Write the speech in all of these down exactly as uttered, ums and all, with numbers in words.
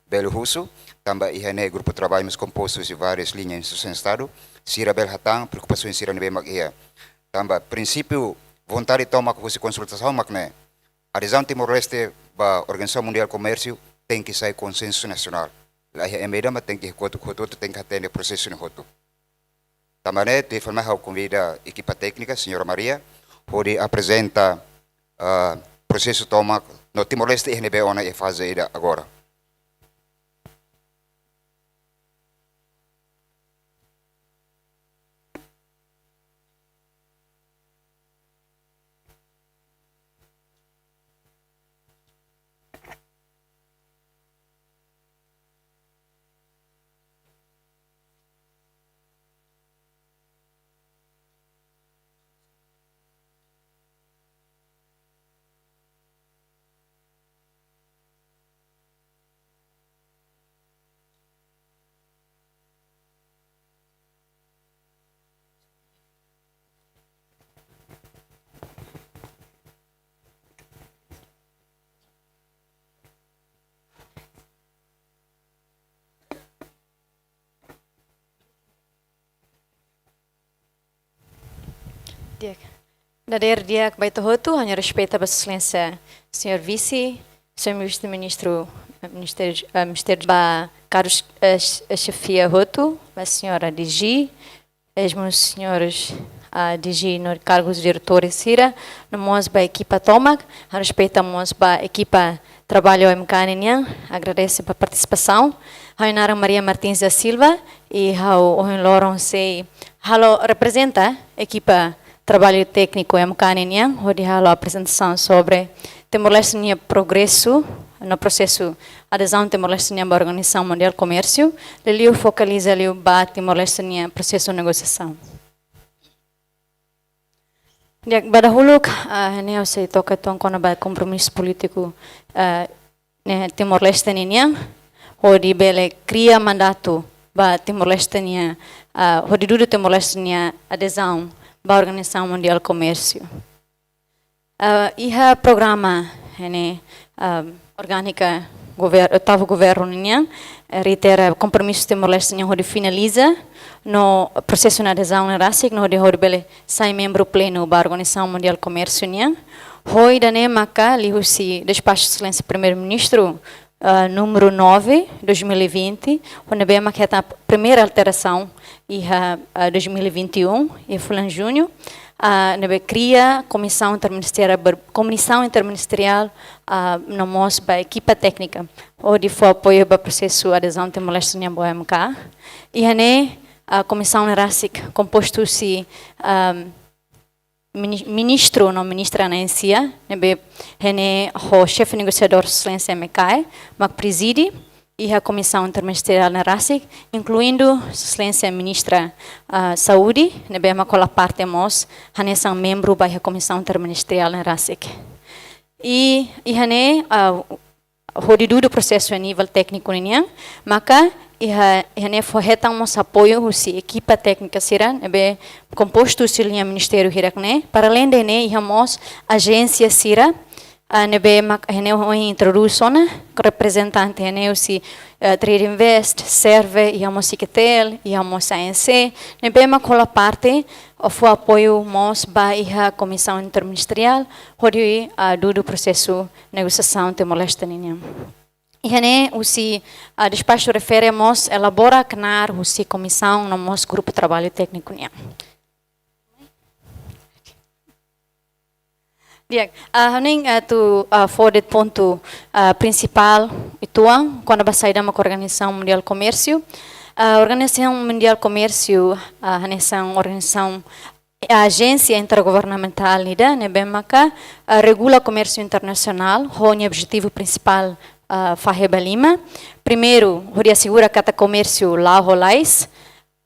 bele husu, tanba iha ne'e grupu traballu mós kompostu husi várias liñas instituisaun Estadu, sira bele hatán preokupasaun sira ne'ebé mak iha. Tanba prinsípiu vontade tomak husi konsultasaun mak ne'e. Adezaun Timor-Leste ba Organizasaun Mundiál Komérsiu tenke sai konsensu nasionál. La iha ema ida mak tenke kotuk hotu-hotu tenke hatene prosesu ne'e hotu. Tanba ne'e, tuir fali mai ha'u konvida ekipa téknika, Señora Maria, hodi aprezenta, ah, prosesu tomak no Timor-Leste iha ne'ebé ona iha faze ida agora. Di'ak. Dadeer di'ak ba ita hotu, ha'u-nia respeitu ba Sua Exelénsia, Señór Vise, Señór Vise-Ministru, eh, Ministériu, eh, Ministériu ba kargus, eh, xe-, eh, xefia hotu, ba Señora D G, eh, mós señores, ah, D G no kargus diretores sira, no mós ba ekipa tomak, ha'u respeitu mós ba ekipa traballu O M K nian, agradese ba partisipasaun. Ha'u-nia naran Maria Martins da Silva, i ha'u ohin loron sei halo reprezenta ekipa traballu tékniku O M K nian, hodi halo aprezentasaun sobre Timor-Leste nia progresu no prosesu adezaun Timor-Leste nian ba Organizasaun Mundiál Komérsiu, liuliu fokaliza liu ba Timor-Leste nia prosesu negosiasaun. Di'ak, ba dahuluk, ah, ne'e ha'u sei toka uitoan kona-ba kompromisu polítiku, ah, ne'e Timor-Leste ninian, hodi bele kria mandatu ba Timor-Leste nia, ah, hodi dudu Timor-Leste nia adezaun ba Organizasaun Mundiál Komérsiu. Ah, iha programa, ne'e, ah, orgánika gover-, oitavu governu nian, eh, reitera kompromisu Timor-Leste nian hodi finaliza no prosesu nia adezaun ne'e rasik, no hodi, hodi bele sai membru plenu ba Organizasaun Mundiál Komérsiu nian. Ho ida-ne'e maka liuhusi despaxu Exelénsia Primeiru-Ministru, ah, númeru nove, dois mil e vinte, ho ne'ebé mak hetan primeira alterasaun iha, ah, dois mil e vinte e um, iha fulan Juñu, ah, ne'ebé kria Komisaun Interministeriál, ber-, Komisaun Interministeriál, ah, no mós ba ekipa téknika, hodi fó apoiu ba prosesu adezaun Timor-Leste nian ba O M K. Iha ne'e, ah, komisaun ne'e rasik kompostu husi, ah, mini-, ministru no ministra na'in-sia, ne'ebé iha ne'e ho xefe negosiadór Sua Exelénsia Mekae, mak prezide, iha Komisaun Interministeriál ne'e rasik, inkluindu Sua Exelénsia Ministra, ah, Saúde, ne'ebé mak hola parte mós hanesan membru ba iha Komisaun Interministeriál ne'e rasik. I, iha ne'e, ah, hodi dudu prosesu a nivel tékniku ninian, maka iha, iha ne'e fó hetan mós apoiu husi ekipa téknika sira, ne'ebé kompostu husi liña ministériu hirak-ne'e, para além de ne'e, iha mós ajénsia sira, ah, ne'ebé mak iha ne'e ohin introdús ona, ho reprezentante iha ne'e husi, eh, Trade Invest, Serve, iha mós Icetel, iha mós A N C, ne'ebé mak hola parte, ho fó apoiu mós ba iha Komisaun Interministeriál, hodi, ah, dudu prosesu negosiasaun Timor-Leste ninian. Iha ne'e husi, ah, despaxu refere mós elabora knaar husi komisaun no mós grupu traballu tékniku nian. Di'ak, ah, ha'u-nia, ah, atu, ah, fó de'it pontu, ah, prinsipál uitoan, kona-ba saida mak Organizasaun Mundiál Komérsiu. Ah, Organizasaun Mundiál Komérsiu, ah, hanesan organizasaun, ajénsia intergovernamentál ida, ne'ebé maka, ah, regula komérsiu internasionál, ho nia objetivu prinsipál, ah, fahe ba lima. Primeiru, hodi asegura katak komérsiu la'o ho lalais,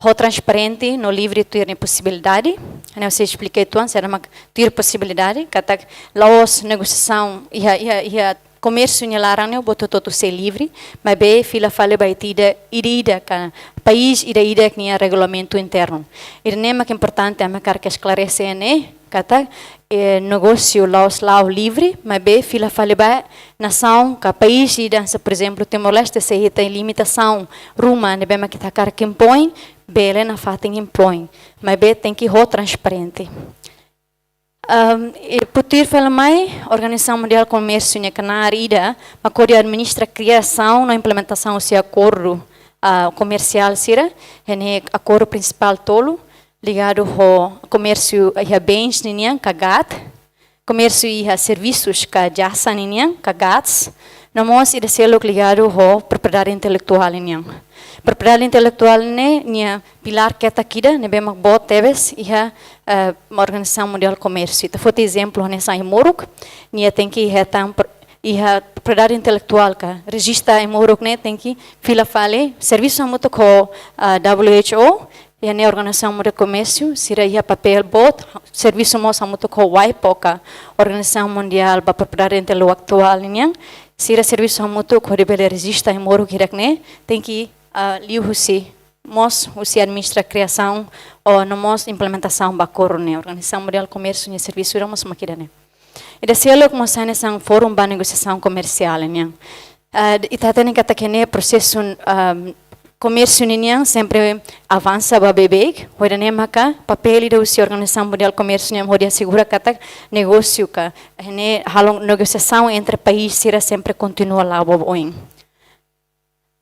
ho transparente no livre tuir nia posibilidade. Ne'e ha'u sei esplika uitoan, saida mak tuir posibilidade, katak la'ós negosiasaun iha, iha, iha komérsiu nia laran ne'e buat hotu-hotu sei livre, maibé fila fali ba ita ida, ida-idak, país ida-idak nia regulamentu internu. Ida-ne'e mak importante, ami hakarak esklarese ne'e, katak eh, negósiu la'ós la'o livre, maibé fila fali ba nasaun ka país ida, se, por ezemplu, Timor-Leste, se iha limitasaun ruma ne'ebé mak ita hakarak impoin, bele nafatin impoin. Maibé tenke ho transparente. Ahm, i tuir fali mai, Organizasaun Mundiál Komérsiu nia knaar ida mak hodi administra kriasaun no implementasaun husi akordu, ah, komersiál sira, iha ne'e akordu prinsipál tolu, ligadu ho komérsiu iha bens ninian ka GATT, komérsiu iha servisus ka jasa ninian ka GATS, no mós ida seluk ligadu ho propriedade intelektuál ninian. Propriedade intelektuál ne'e nia pilár ketak ida ne'ebé mak boot tebes iha, eh, Organizasaun Mundiál Komérsiu. Ita foti ezemplu hanesan ai-moruk, nia tenke hetan pr-, iha propriedade intelektuál ka rejista ai-moruk ne'e tenke fila fali servisu hamutuk ho, ah, W H O, iha ne'e Organizasaun Mundiál Komérsiu, sira iha papél boot, servisu mós hamutuk ho WIPO ka Organizasaun Mundiál ba Propriedade Intelektuál nian, sira servisu hamutuk hodi bele rejista ai-moruk hirak ne'e, tenke, ah, liuhusi, mós husi administra kriasaun, no mós implementasaun ba akordu ne'e, Organizasaun Mundiál Komérsiu nia servisu ida mós mak ida ne'e. Ida seluk mós hanesan Fórum ba Negosiasaun Komersiál nian. Ah, ita hatene katak iha ne'e prosesu, ahm, komérsiu ninian sempre avansa ba beibeik, ho ida ne'e maka papél ida husi Organizasaun Mundiál Komérsiu nian hodi asegura katak negósiu ka, iha ne'e halo negosiasaun entre país sira sempre kontinua la'o ba oin.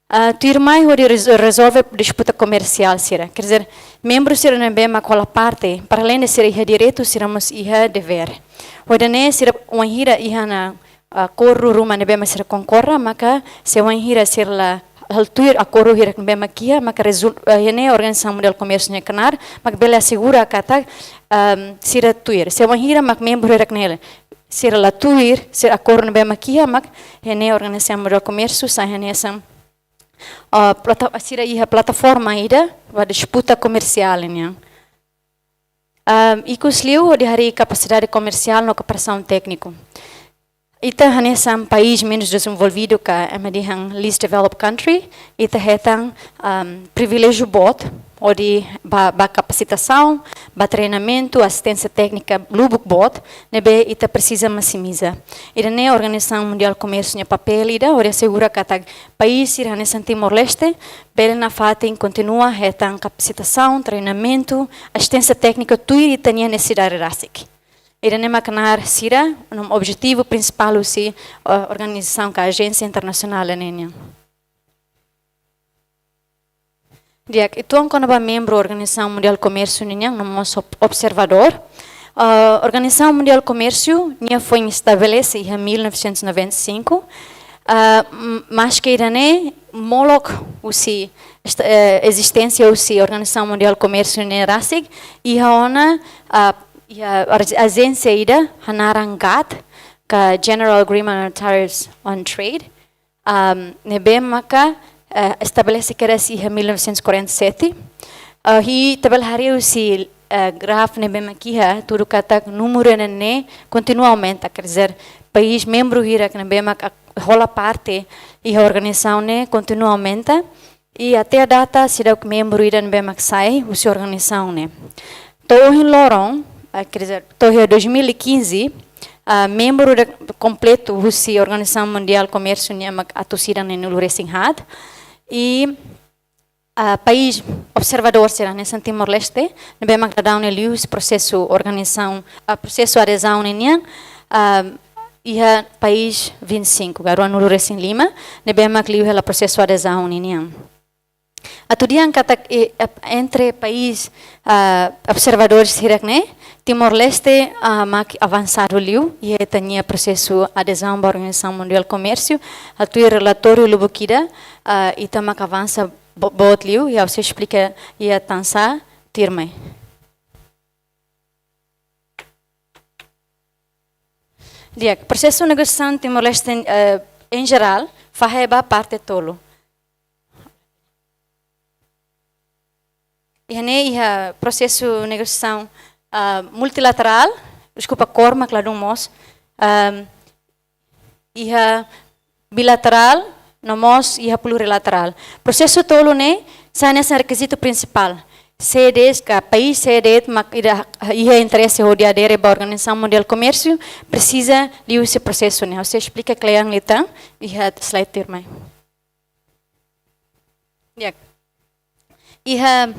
Ah, tuirmai hodi rez-, rezolve disputa komersiál sira. Quer dizer, membru sira ne'ebé mak hola parte, para além de sira iha direitu, sira mós iha devér. Ho ida ne'e sira wainhira iha ona, ah, akordu ruma ne'ebé mak sira konkorda, maka se wainhira sira la halo tuir akordu hirak ne'ebé mak iha, maka rezul-, ah, iha ne'e Organizasaun Mundiál Komérsiu nia knaar, maka bele asegura katak, ahm, sira tuir. Se wainhira mak membru hirak ne'e sira la tuir, sira akordu ne'ebé mak iha, maka iha ne'e Organizasaun Mundiál Komérsiu sai hanesan, ah, plata-, sira iha plataforma ida ba disputa komersiál nian. Ahm, ikus liu hodi harii kapasidade komersiál no kooperasaun tékniku. Ita hanesan país menus dezenvolvidu ka ema dehan least developed country, ita hetan, ahm, priviléjiu boot, hodi ba, ba kapasitasaun, ba treinamentu, asisténsia téknika lubuk boot, ne'ebé ita presiza maksimiza. Ida ne'e Organizasaun Mundiál Komérsiu nia papél ida, hodi asegura katak país sira hanesan Timor-Leste, bele nafatin kontinua hetan kapasitasaun, treinamentu, asisténsia téknika tuir ita-nia nesesidade rasik. Ida ne'e mak knaar sira, no objetivu prinsipál husi, eh, organizasaun ka ajénsia internasionál ne'e nian. Di'ak, uitoan kona-ba membru Organizasaun Mundiál Komérsiu nian, no mós ob-, observadór. Ah, Organizasaun Mundiál Komérsiu nia foin estabelese iha mil novecentos e noventa e cinco. Ah, m-, maske ida ne'e molok husi esta-, eh, ezisténsia husi Organizasaun Mundiál Komérsiu ne'e rasik, iha ona, ah, iha ar-, ajénsia ida hanaran GATT, ka General Agreement on Tariffs on Trade, ahm, ne'ebé maka, eh, estabelese kedas iha mil novecentos e quarenta e sete. Ah, i ita bele haree husi, eh, gráfiku ne'ebé mak iha, hatudu katak númeru ne'e kontinua aumenta, quer dizer, país membru hirak ne'ebé mak ak-, hola parte iha organizasaun ne'e kontinua aumenta. I até à data, seidauk membru ida ne'ebé mak sai husi organizasaun ne'e. To'o ohin loron, ah, quer dizer, to'o iha dois mil e quinze, ah, membru ida kompletu husi Organizasaun Mundiál Komérsiu nian mak atus ida neenulu resin haat. I, ah, país observadór sira hanesan Timor-Leste, ne'ebé mak daudaun ne'e liu husi prosesu organizasaun, ah, prosesu adezaun nian, ah, iha país vinte e cinco, ka ruanulu resin lima, ne'ebé mak liu hela prosesu adezaun nian. Atu dehan katak, eh, ap-, entre país, ah, observadores hirak ne'e, Timor-Leste, ah, mak avansadu liu iha ita-nia prosesu adezaun ba Organizasaun Mundiál Komérsiu, atu iha relatóriu lubuk ida, ah, ita mak avansa bo-, boot liu, i ha'u sei esplika iha tansá tuirmai. Di'ak, prosesu negosiasaun Timor-Leste, eh, em geral, fahe ba parte tolu. Iha ne'e iha prosesu negosiasaun, ah, multilaterál, deskulpa, kór mak ladún moos, ah, iha bilaterál, no mós iha plurilaterál. Prosesu tolu ne'e sai hanesan rekizitu prinsipál. sé de'it ka país sé de'it mak ida iha interese hodi adere ba Organizasaun Mundiál Komérsiu, presiza liuhusi prosesu ne'e. Ha'u sei esplika kle'an liután iha slide tuirmai. Ya. Iha,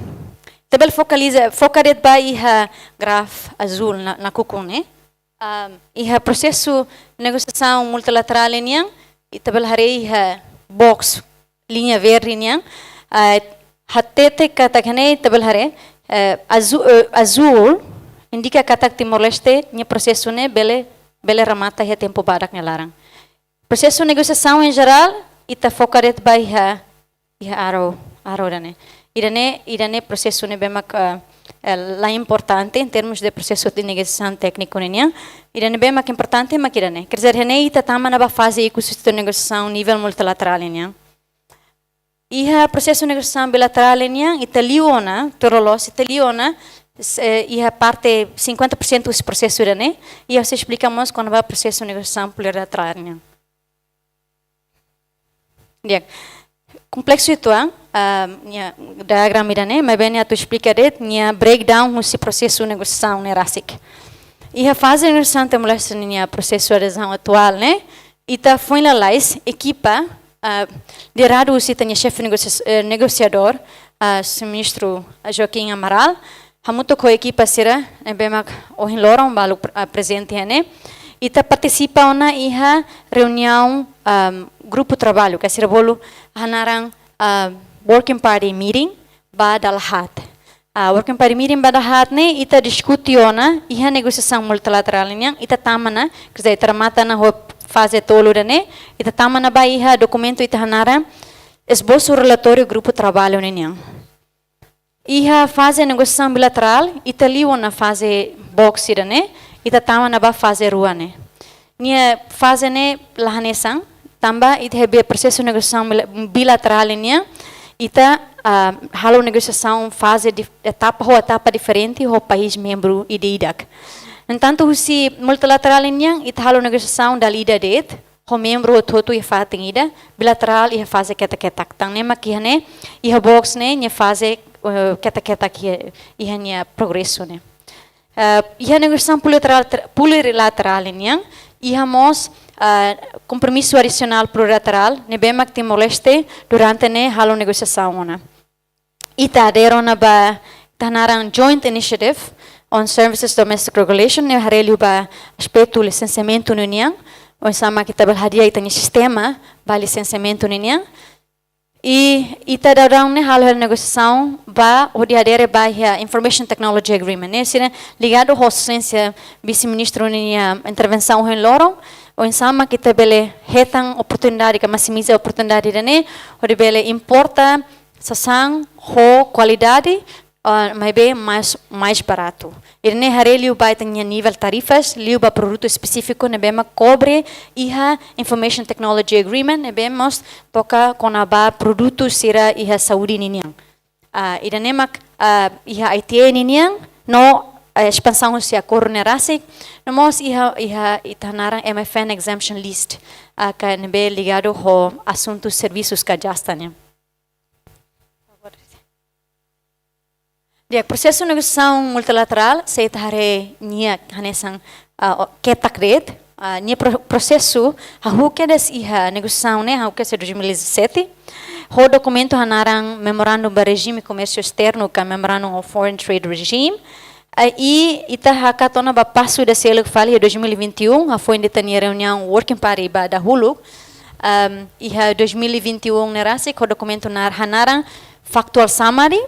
ita bele fokaliza, foka de'it ba iha graf azúl na, nakukun ne'e. Am, iha prosesu negosiasaun multilaterál nian, ita bele haree iha box liña verde nian, ah, hatete katak ne'e ita bele haree, eh, azu-, eh, azúl indika katak Timor-Leste nia prosesu ne'e bele, bele remata iha tempu badak nia laran. Prosesu negosiasaun em geral, ita foka de'it ba iha, iha arrow, arrow ida-ne'e. Ida-ne'e, ida-ne'e prosesu ne'ebé mak, eh, eh, la importante em termos de prosesu de negosiasaun tékniku ne'e nian. Ida ne'ebé mak importante mak ida-ne'e. Quer dizer, ne'e ita tama ona ba faze ikus husi negosiasaun nivel multilaterál nian. Iha prosesu negosiasaun bilaterál nian, ita liu ona, tuir loloos ita liu ona, s-, eh, iha parte cinquenta por cento husi prosesu ida-ne'e, i ha'u sei esplika mós kona-ba prosesu negosiasaun plurilaterál nian. Di'ak, kompleksu uitoan, ah, nia diagrama ida-ne'e, maibé nia atu esplika de'it nia breakdown husi prosesu negosiasaun ne'e rasik. Iha faze negosiasaun Timor-Leste nia prosesu adezaun atuál ne'e, ita foin lalais ekipa, ah, lideradu husi ita-nia xefe negosia-, eh, negosiadór, ah, Señór Ministru Joaquim Amaral, hamutuk ho ekipa sira ne'ebé mak ohin loron balu pre-, ah, prezente iha ne'e. Ita partisipa ona iha reuniaun, am, grupu traballu, ka sira bolu hanaran, ah, working party meeting ba dala haat. Ah, working party meeting ba dala haat ne'e ita diskute ona iha negosiasaun multilaterál nian, ita tama ona, quer dizer, ita remata ona ho faze tolu ida-ne'e, ita tama ona ba iha dokumentu ita hanaran esbosu relatóriu grupu traballu nian. Iha faze negosiasaun bilaterál, ita liu ona faze box ida-ne'e, ita tama ona ba faze rua ne'e. Nia faze ne'e la hanesan, tanba ita iha prosesu negosiasaun bila-, bilaterál nian, ita, ah, halo negosiasaun faze dif-, etapa ho etapa diferente ho país membru ida-idak. No entantu, husi multilaterál nian, ita halo negosiasaun dala ida de'it, ho membru hotu-hotu iha fatin ida, bilaterál iha faze ketak-ketak. Tan ne'e mak iha ne'e, iha box ne'e, nia faze, eh, ketak-ketak iha, iha nia progresu ne'e. Eh, iha negosiasaun plurilaterál, plurilaterál nian, iha mós, eh, kompromisu adisionál plurilaterál, ne'ebé mak Timor-Leste durante ne'e halo negosiasaun ona. Ita adere ona ba ita hanaran Joint Initiative on Services Domestic Regulation, ne'e haree liu ba aspetu lisensiamentu nian, oinsá mak ita bele hadi'a ita-nia sistema ba lisensiamentu nian. I ita daudaun ne'e halo hela negosiasaun ba hodi adere ba iha Information Technology Agreement. Ne'e sira ligadu ho Sua Exelénsia Vise-Ministru nia intervensaun ohin loron, oinsá mak ita bele hetan oportunidade, ka maksimiza oportunidade ida-ne'e, hodi bele importa sasán ho kualidade, ah, maibé mais, mais baratu. Ida-ne'e haree liu ba ita-nia nivel tarifas, liu ba produtu espesífiku ne'ebé mak kobre iha Information Technology Agreement, ne'ebé mós toka kona-ba produtu sira iha saúde ninian. Ah, ida-ne'e mak, ah, iha I T A ninian, no, eh, espansaun husi akordu ne'e rasik, no mós iha, iha ita hanaran M F N exemption list, ah, ka ne'ebé ligadu ho asuntu servisus ka jasta nian. Di'ak, prosesu negosiasaun multilaterál, se ita haree nia hanesan, ah, o-, ketak de'it, ah, nia pro-, prosesu, hahú kedas iha negosiasaun ne'e, hahú kedas dois mil e dezassete, ho dokumentu hanaran Memorandum ba Regime Comércio Externo, ka Memorandum of Foreign Trade Regime, ah, i ita hakat ona ba pasu ida seluk fali iha dois mil e vinte e um, hafoin de'it ita-nia reuniaun working party ba dahuluk, am, iha dois mil e vinte e um ne'e rasik ho dokumentu nar-, hanaran Factual Summary,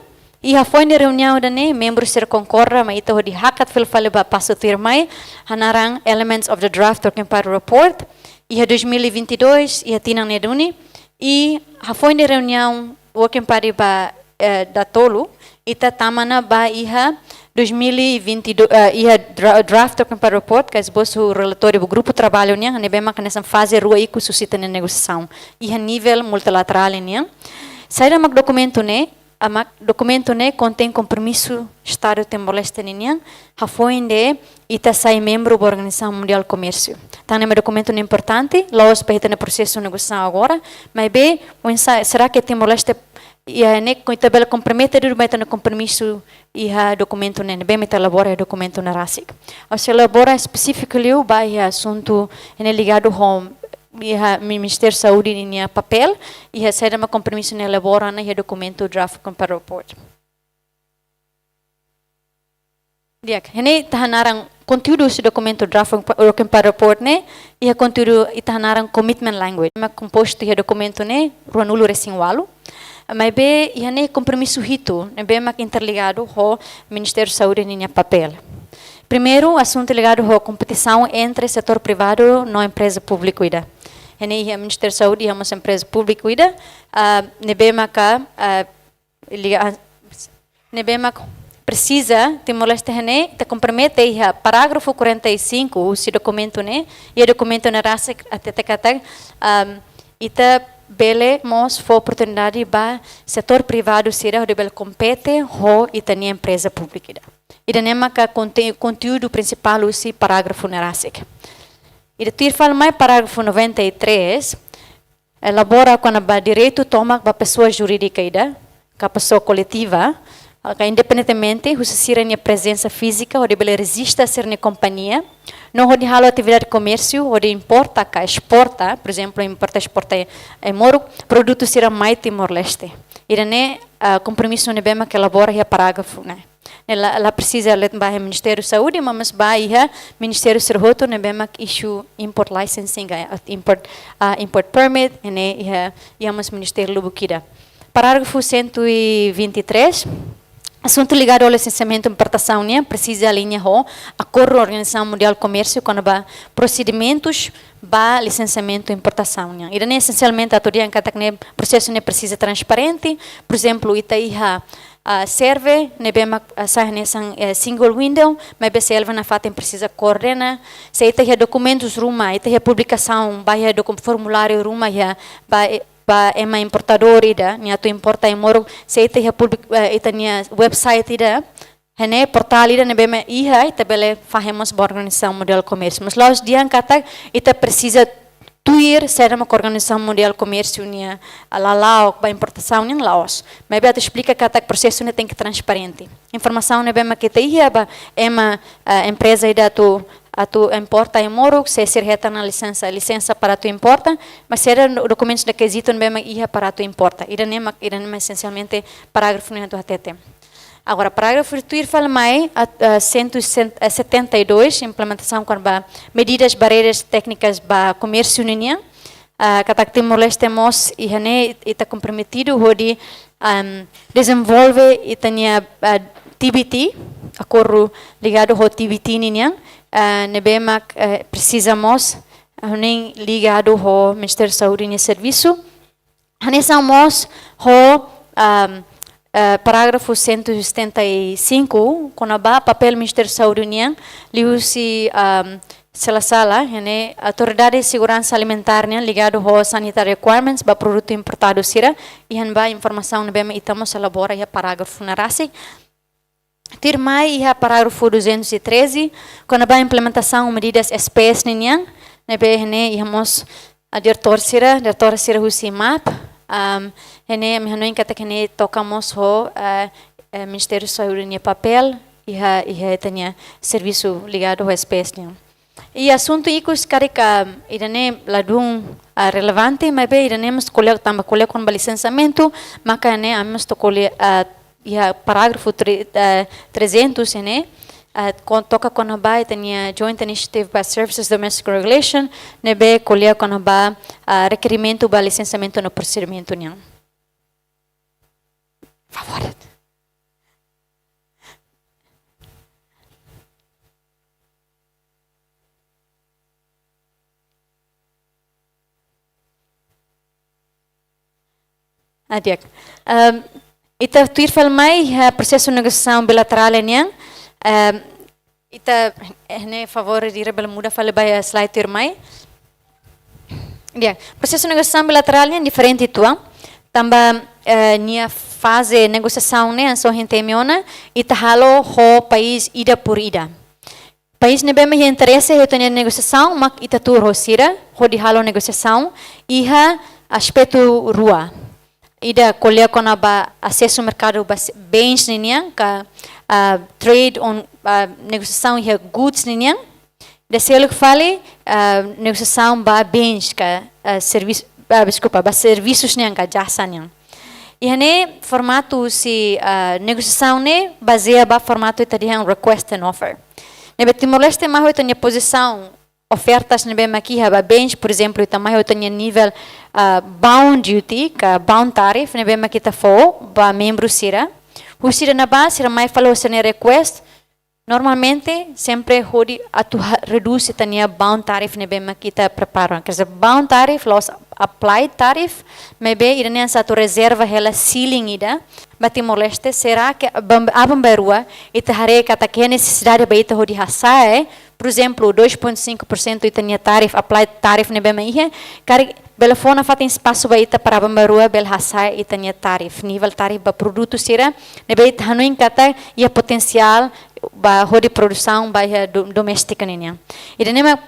i hafoin reuniaun ida-ne'e, membru sira konkorda mai ita hodi hakat fila fali ba pasu tuirmai, hanaran Elements of the Draft Working Party Report, iha dois mil e vinte e dois, iha tinan ne'e duni, i hafoin reuniaun working party ba, eh, datolu, ita tama ona ba iha dois mil e vinte e dois, eh, iha dra-, draft working party report, ka esbosu relatóriu ba grupu traballu nian, ne'ebé mak hanesan faze rua ikus husi ita-nia negosiasaun, iha nivel multilaterál nian. Saida mak dokumentu ne'e, ah, mak dokumentu ne'e kontein kompromisu Estadu Timor-Leste ninian, hafoin ita sai membru ba Organizasaun Mundiál Komérsiu. Tan ne'e mak dokumentu ne'e importante, la'ós ba ita-nia prosesu negosiasaun agora, maibé, oinsá, será que Timor-Leste iha ne'e ita bele kompromete duni ba ita-nia kompromisu iha dokumentu ne'e, ne'ebé mak ita elabora iha dokumentu ne'e rasik. Ha'u sei elabora espesífiku liu ba iha asuntu ne'e ligadu ho iha Ministériu Saúde ninia papél, iha saida mak kompromisu ne'e elabora ona iha dokumentu draft work in progress report. Di'ak, iha ne'e ita hanaran konteúdu husi dokumentu draft work in progress report ne'e, iha konteúdu ita hanaran commitment language. Mak kompostu iha dokumentu ne'e ruanulu-resin-ualu. Maibé iha ne'e kompromisu hitu, ne'ebé mak interligadu ho Ministériu Saúde ninia papél. Primeiru, asuntu ligadu ho kompetisaun entre setór privadu no empreza públiku ida. Iha ne'e iha Ministériu Saúde, iha mós empreza públiku ida, ah, ne'ebé maka, ah, liga, ah, ne'ebé mak presiza Timor-Leste iha ne'e, ita kompromete iha parágrafu quarenta e cinco husi dokumentu ne'e, iha dokumentu ne'e rasik hatete katak, ahm, ita bele mós fó oportunidade ba setór privadu sira hodi bele kompete ho ita-nia empreza públika ida. Ida-ne'e maka konte-, konteúdu prinsipál husi parágrafu ne'e rasik. Ida tuir fali mai parágrafu noventa e três, elabora kona-ba direitu tomak ba pesoa jurídika ida, ka pesoa koletiva, ka independentemente husi sira-nia prezensa fízika, hodi bele rejista sira-nia kompañia, no hodi halo atividade komérsiu, hodi importa ka esporta, por ezemplu, importa, esporta ai-moruk, produtu sira mai Timor-Leste. Ida-ne'e, ah, kompromisu ne'ebé mak elabora iha parágrafu ne'e. Ne'e la, la presiza lori ba iha Ministériu Saúde, maibé ba iha ministériu sira hotu ne'ebé mak issue import licensing, ah, import, ah, import permit, ne'e iha, iha mós ministériu lubuk ida. Parágrafu cento e vinte e três, asuntu ligadu ho lisensiamentu importasaun nian presiza aliña ho Akordu Organizasaun Mundiál Komérsiu kona-ba prosedimentus ba lisensiamentu importasaun nian. Ida-ne'e esensialmente atu dehan katak ne'e prosesu ne'e presiza transparente, por ezemplu, ita iha, ah, serve ne'ebé mak, ah, sai hanesan, eh, single window, maibé selva nafatin presiza koordena. Se ita iha dokumentus ruma, ita iha publikasaun, ba iha doku-, formuláriu ruma iha, ba, eh, ba ema importadór ida, nia atu importa ai-moruk, se ita iha publik-, eh, ita-nia website ida, iha ne'e portál ida ne'ebé mak iha, ita bele fahe mós ba Organizasaun Mundiál Komérsiu. Mas la'ós dehan katak ita presiza tuir saida mak Organizasaun Mundiál Komérsiu nia, ah, lala'ok ba importasaun nian, la'ós. Maibé atu esplika katak prosesu ne'e tenke transparente. Informasaun ne'ebé mak ita iha ba ema, ah, empreza ida atu, atu importa ai-moruk, se sira hetan ona lisensa, lisensa para atu importa, mas saida do-, dokumentus no rekizitu ne'ebé mak iha para atu importa. Ida-ne'e mak, ida-ne'e mak esensialmente parágrafu ne'e atu hatete. Agora, parágrafu tuir fali mai, a, a, cento e setenta e dois, implementasaun kona-ba medidas, barreiras téknicas ba komérsiu ninian. Ah, katak Timor-Leste mós iha ne'e ita komprometidu hodi, ahm, dezenvolve ita-nia, ah, T B T, akordu ligadu ho T B T ninian, ah, ne'ebé mak, eh, presiza mós, ah, ne'e ligadu ho Ministériu Saúde nia servisu. Hanesan mós ho, ahm, eh, parágrafu cento e setenta e cinco, kona-ba papél Ministériu Saúde nian, liuhusi, ahm, se la sala, iha ne'e Autoridade Seguransa Alimentár nian ligadu ho sanitary requirements ba produtu importadu sira, iha ne'ebá informasaun ne'ebé mak ita mós elabora iha parágrafu ne'e rasik. Tuirmai iha parágrafu duzentos e treze, kona-ba implementasaun medidas S P S ninian, ne'ebé iha ne'e iha mós, ah, diretór sira, diretór sira husi map, ahm, iha ne'e, ami hanoin katak iha ne'e toka mós ho, ah, eh, Ministériu Saúde nia papél, iha, iha ita-nia servisu ligadu ho S P S nian. I asuntu ikus karik, ah, ida-ne'e ladún, ah, relevante, maibé ida-ne'e mós ko'alia tanba ko'alia kona-ba lisensiamentu, maka ne'e ami mós to'o ko'alia, ah, iha parágrafu tre-, eh, trezentos ne'e, eh, kon-, toka kona-ba ita-nia Joint Initiative ba Services Domestic Regulation, ne'ebé ko'alia kona-ba, ah, rekerimentu ba lisensiamentu no prosedimentu nian. Favór. Ah, di'ak. Ehm, ita tuir fali mai, eh, prosesu negosiasaun bilaterál nian. Ehm, ita, eh, ne'e favór ida bele muda fali ba iha slide tuirmai. Di'ak, prosesu negosiasaun bilaterál nian diferente uitoan. Tanba, eh, nia faze negosiasaun ne'e hanesan ohin ita temi ona, ita halo ho país ida por ida. País ne'ebé mak iha interese iha ita-nia negosiasaun, mak ita tuur ho sira, hodi halo negosiasaun, iha aspetu rua. ida ko'alia kona-ba asesu merkadu ba se-, bens ninian, ka, ah, trade on, ah, negosiasaun iha goods ninian. Ida seluk fali, ah, negosiasaun ba bens ka, ah, servis-, ah, deskulpa, ba servisus nian ka jasa nian. Iha ne'e formatu husi, ah, negosiasaun ne'e bazeia ba formatu ita dehan request and offer. Ne'ebé Timor-Leste mai ho ita-nia pozisaun ofertas ne'ebé mak iha ba bens, por ezemplu, ita mai ho ita-nia nivel, ah, bound duty ka bound tariff ne'ebé mak ita fó ba membru sira. Husi ida-ne'ebá sira mai fali ho sira-nia request, normalmente sempre hodi atu ha-, redús ita-nia bound tariff ne'ebé mak ita prepara. Quer dizer, bound tariff la'ós applied tariff, maibé ida-ne'e hanesan atu rezerva hela ceiling ida ba Timor-Leste, será que aban-, aban-bainrua ita haree katak iha nesesidade ba ita hodi hasa'e, por ezemplu, dois ponto cinco por cento ita-nia tariff, applied tariff ne'ebé mak iha, karik bele fó nafatin espasu ba ita para aban-bainrua bele hasa'e ita-nia tariff, nivel tariff ba produtu sira ne'ebé ita hanoin katak iha potensiál ba hodi produsaun ba iha do-, doméstika ninian. Ida-ne'e mak,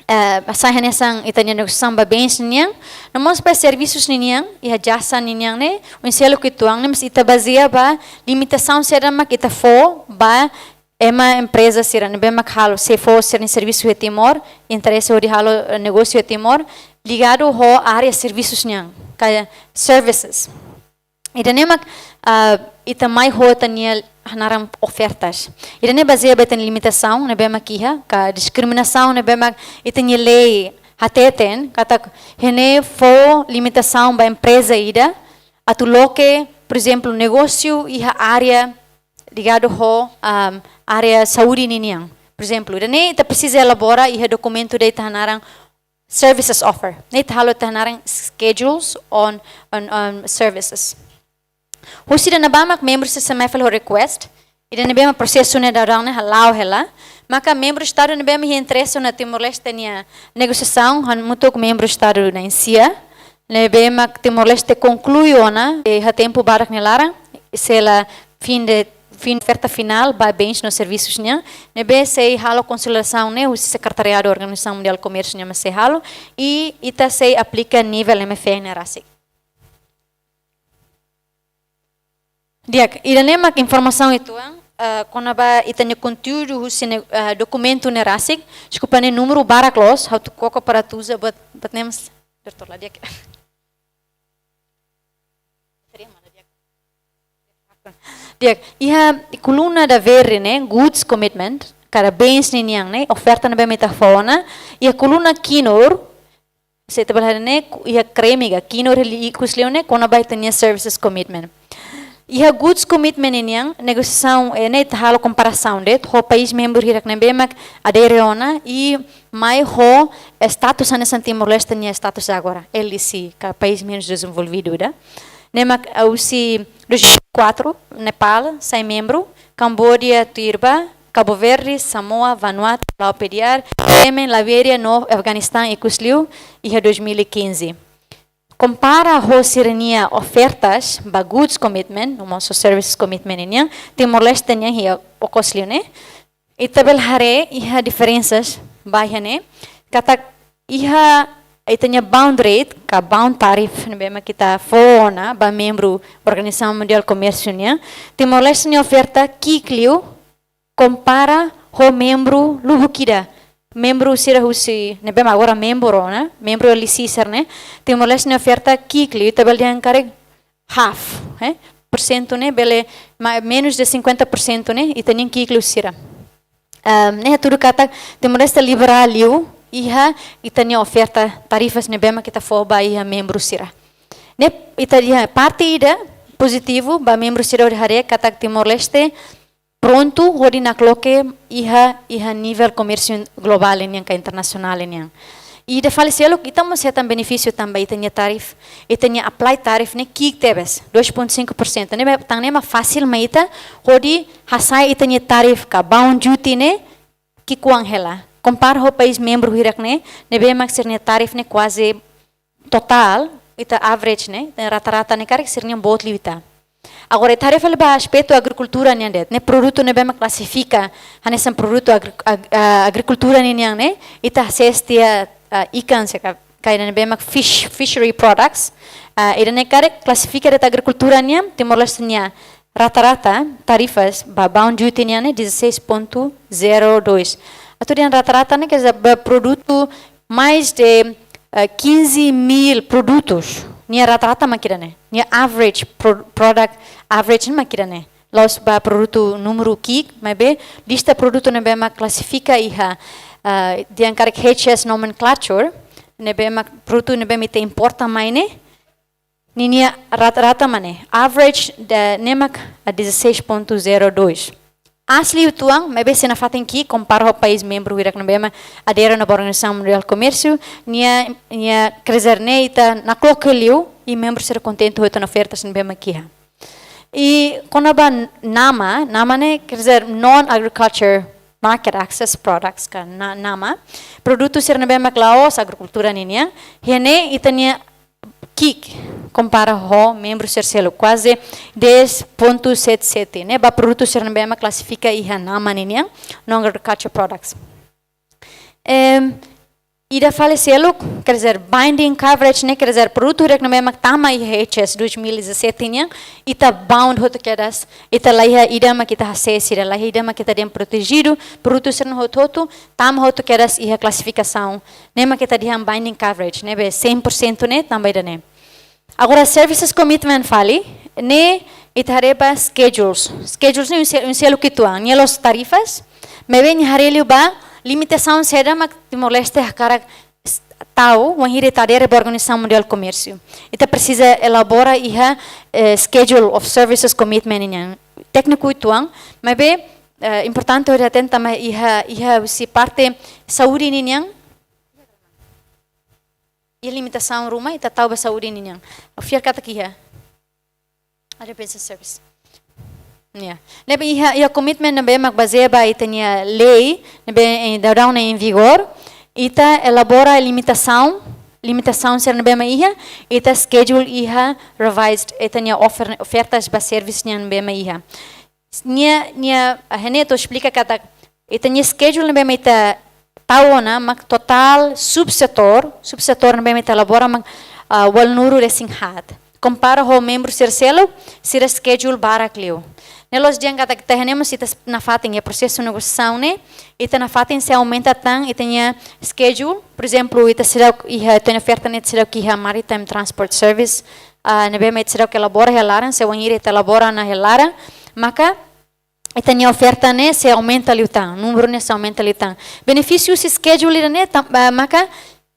eh, sai hanesan ita-nia negosiasaun ba bens ninian, no mós ba servisus ninian, iha jasa ninian ne'e, oinsá loke uitoan ne'e, mas ita bazeia ba limitasaun saida mak ita fó ba ema empreza sira ne'ebé mak halo, sei fó sira-nia servisu iha Timor, interese hodi halo, eh, negósiu iha Timor, ligadu ho área servisus nian, ka services. Ida-ne'e mak, ah, ita mai ho ita-nia hanaran ofertas. Ida-ne'e bazeia ba ita-nia limitasaun ne'ebé mak iha, ka diskriminasaun ne'ebé mak ita-nia lei hateten, katak iha ne'e fó limitasaun ba empreza ida atu loke, por ezemplu, negósiu iha área ligadu ho, ahm, área saúde ninian. Por ezemplu, ida-ne'e ita presiza elabora iha dokumentu ida ita hanaran services offer. Ne'e ita halo ita hanaran schedules on, on, on services. Husi ida-ne'ebá mak membru sira mai fali ho request. Ida-ne'ebé mak prosesu ne'e daudaun ne'e hala'o hela. Maka membru estadu ne'ebé mak iha interese ona Timor-Leste nia negosiasaun, hamutuk ho membru estadu na'in-sia. Ne'ebé mak Timor-Leste konklui ona, eh, iha tempu badak nia laran, sei la fim de, fim, oferta finál ba bens no servisus nian, ne'ebé sei halo konsolidasaun ne'e husi Sekretariadu Organizasaun Mundiál Komérsiu nian mak sei halo, i ita sei aplika nivel M F N rasik. Di'ak, ida-ne'e mak informasaun uitoan, eh, kona-ba ita-nia konteúdu husi ne'e, eh, dokumentu ne'e rasik, deskulpa ne'e númeru barak loos, ha'u atu koko para atu uza buat, buat ne'e mós, doutór, la di'ak. Di'ak, iha koluna ida verde ne'e, goods commitment, ka bens ninian ne'e, oferta ne'ebé mak ita fó ona, iha koluna kinur, se ita bele haree ne'e, ku-, iha kremi ka kinur hili ikus liu ne'e, kona-ba ita-nia services commitment. Iha goods commitment ninian, negosiasaun, eh, ne'e ita halo komparasaun de'it, ho país membru hirak ne'ebé mak adere ona, i mai ho status hanesan Timor-Leste nia status agora, L D C, ka país menus dezenvolvidu ida. Ne'e mak, ah, husi dois mil e quatro, Nepal, sai membru, Kamboja, tuirmai, Cabo Verde, Samoa, Vanuatu, Palau, Pereira, Yemen, Liberia, no Afeganistán, ikus liu, iha dois mil e quinze. Kompara ho sira-nia ofertas ba goods commitment, no mós services commitment nian, Timor-Leste nian iha okos liu ne'e. Ita bele haree iha diferensas ba iha ne'e, katak iha ita-nia bound rate, ka bound tariff, ne'ebé mak ita fó ona ba membru Organizasaun Mundiál Komérsiu nian, Timor-Leste nia oferta ki'ik liu, kompara ho membru lubuk ida. Membru sira husi, ne'ebé mak agora membru ona, membru L D C sira ne'e, Timor-Leste nia oferta ki'ik liu, ita bele dehan karik half, eh? Porsentu ne'e bele ma-, menus de cinquenta por cento ne'e, ita-nian ki'ik liu sira. Ehm, ne'e hatudu katak Timor-Leste liberál liu, iha ita-nia oferta tarifas ne'ebé mak ita fó ba iha membru sira. Ne'e ita dehan parte ida pozitivu ba membru sira hodi haree katak Timor-Leste prontu hodi nakloke iha, iha nivel komérsiu globál nian ka internasionál nian. I ida fali seluk, ita mós hetan benefísiu tanba ita-nia tariff, ita-nia applied tariff ne'e ki'ik tebes, dois ponto cinco por cento. Ne'e mak, tan ne'e mak fasil mai ita hodi hasa'e ita-nia tariff ka bound duty ne'e ki'ikoan hela. Kompara ho país membru hirak ne'e, ne'ebé mak sira-nia tariff ne'e kuaze totál, ita average ne'e, rata-rata ne'e karik sira-nian boot liu ita. Agora, ita haree fali ba aspetu agrikultura nian de'it, ne'e produtu ne'ebé mak klasifika hanesan produtu agri-, ag-, ah, agrikultura ninian ne'e, ita hasees tiha, ah, ikan se ka, ka ida ne'ebé mak fish, fishery products, Ah, ida-ne'e karik klasifika de'it agrikultura nian, Timor-Leste nia rata-rata tarifas ba bound duty nian ne'e dezasseis ponto zero dois. Atu dehan rata-rata ne'e quer dizer ba produtu mais de, eh, quinze mil produtus. Nia rata-rata mak ida-ne'e. Nia average pro-, product average mak ida-ne'e. La'ós ba produtu númeru ki'ik, maibé lista produtu ne'ebé mak klasifika iha, ah, dehan karik H S nomenclature, ne'ebé mak produtu ne'ebé mak ita importa mai ne'e, ninia rata-rata mak ne'e, average ida-ne'e mak, ah, dezasseis ponto zero dois. Aas liu uitoan, maibé sei nafatin ki'ik kompara ho país membru hirak ne'ebé mak adere ona ba Organizasaun Mundiál Komérsiu, nia, nia quer dizer ne'e ita nakloke liu, i membru sira kontente ho ita-nia ofertas ne'ebé mak iha. I kona-ba NAMA, NAMA ne'e quer dizer non-agriculture market access products ka na-, NAMA. Produtu sira ne'ebé mak la'ós agrikultura ninian, iha ne'e ita-nia ki'ik kompara ho membru sira seluk, kuaze dez ponto sete sete, ne'e ba produtu sira ne'ebé mak klasifika iha NAMA ninian, non-agriculture products. Em, ida fali seluk, quer dizer, binding coverage ne'e quer dizer produtu hirak ne'ebé mak tama iha H S dois mil e dezassete nian, ita bound hotu kedas, ita la iha ida mak ita hasees sira, la iha ida mak ita dehan protejidu, produtu sira-ne'e hotu-hotu tama hotu kedas iha klasifikasaun ne'e mak ita dehan binding coverage, ne'ebé cem por cento ne'e tanba ida-ne'e. Agora, services commitment fali, ne'e ita haree ba schedules. Schedules ne'e un se-, un seluk uitoan, nia la'ós tarifas, maibé nia haree liu ba limitasaun saida mak Timor-Leste hakarak s-, tau, wainhira ita adere ba Organizasaun Mundiál Komérsiu. Ita presiza elabora iha, eh, Schedule of Services Commitment nian. Tékniku uitoan, maibé, eh, importante hodi hatene tanba iha, iha husi parte saúde ninian, iha limitasaun ruma, ita tau ba saúde ninian. Fiar katak iha. Ada pensa service. Ya. Ne'ebé iha, iha commitment ne'ebé mak bazeia ba ita-nia lei, ne'ebé, eh, daudaun ne'e em vigor, ita elabora limitasaun, limitasaun sira ne'ebé mak iha, ita schedule iha revised, ita-nia offer-, ofertas ba service nian ne'ebé mak iha. Nia, nia, ah, ne'e atu esplika katak ita-nia schedule ne'ebé mak ita tau ona mak totál subsetór, subsetór ne'ebé mak ita elabora mak, ah, ualunulu-resin-haat. Kompara ho membru sira seluk, sira schedule barak liu. Ne'e la'ós dehan katak ita iha ne'e mós ita s-, nafatin iha prosesu negosiasaun ne'e, ita nafatin sei aumenta tan ita-nia schedule, por ezemplu, ita seidauk iha, ita-nia oferta ne'e seidauk iha maritime transport service, ah, ne'ebé mak ita seidauk elabora iha laran, se wainhira ita elabora ona iha laran, maka ita-nia oferta ne'e sei aumenta liután, númeru ne'e sei aumenta liután. Benefísiu husi schedule ida-ne'e tam-, ah, maka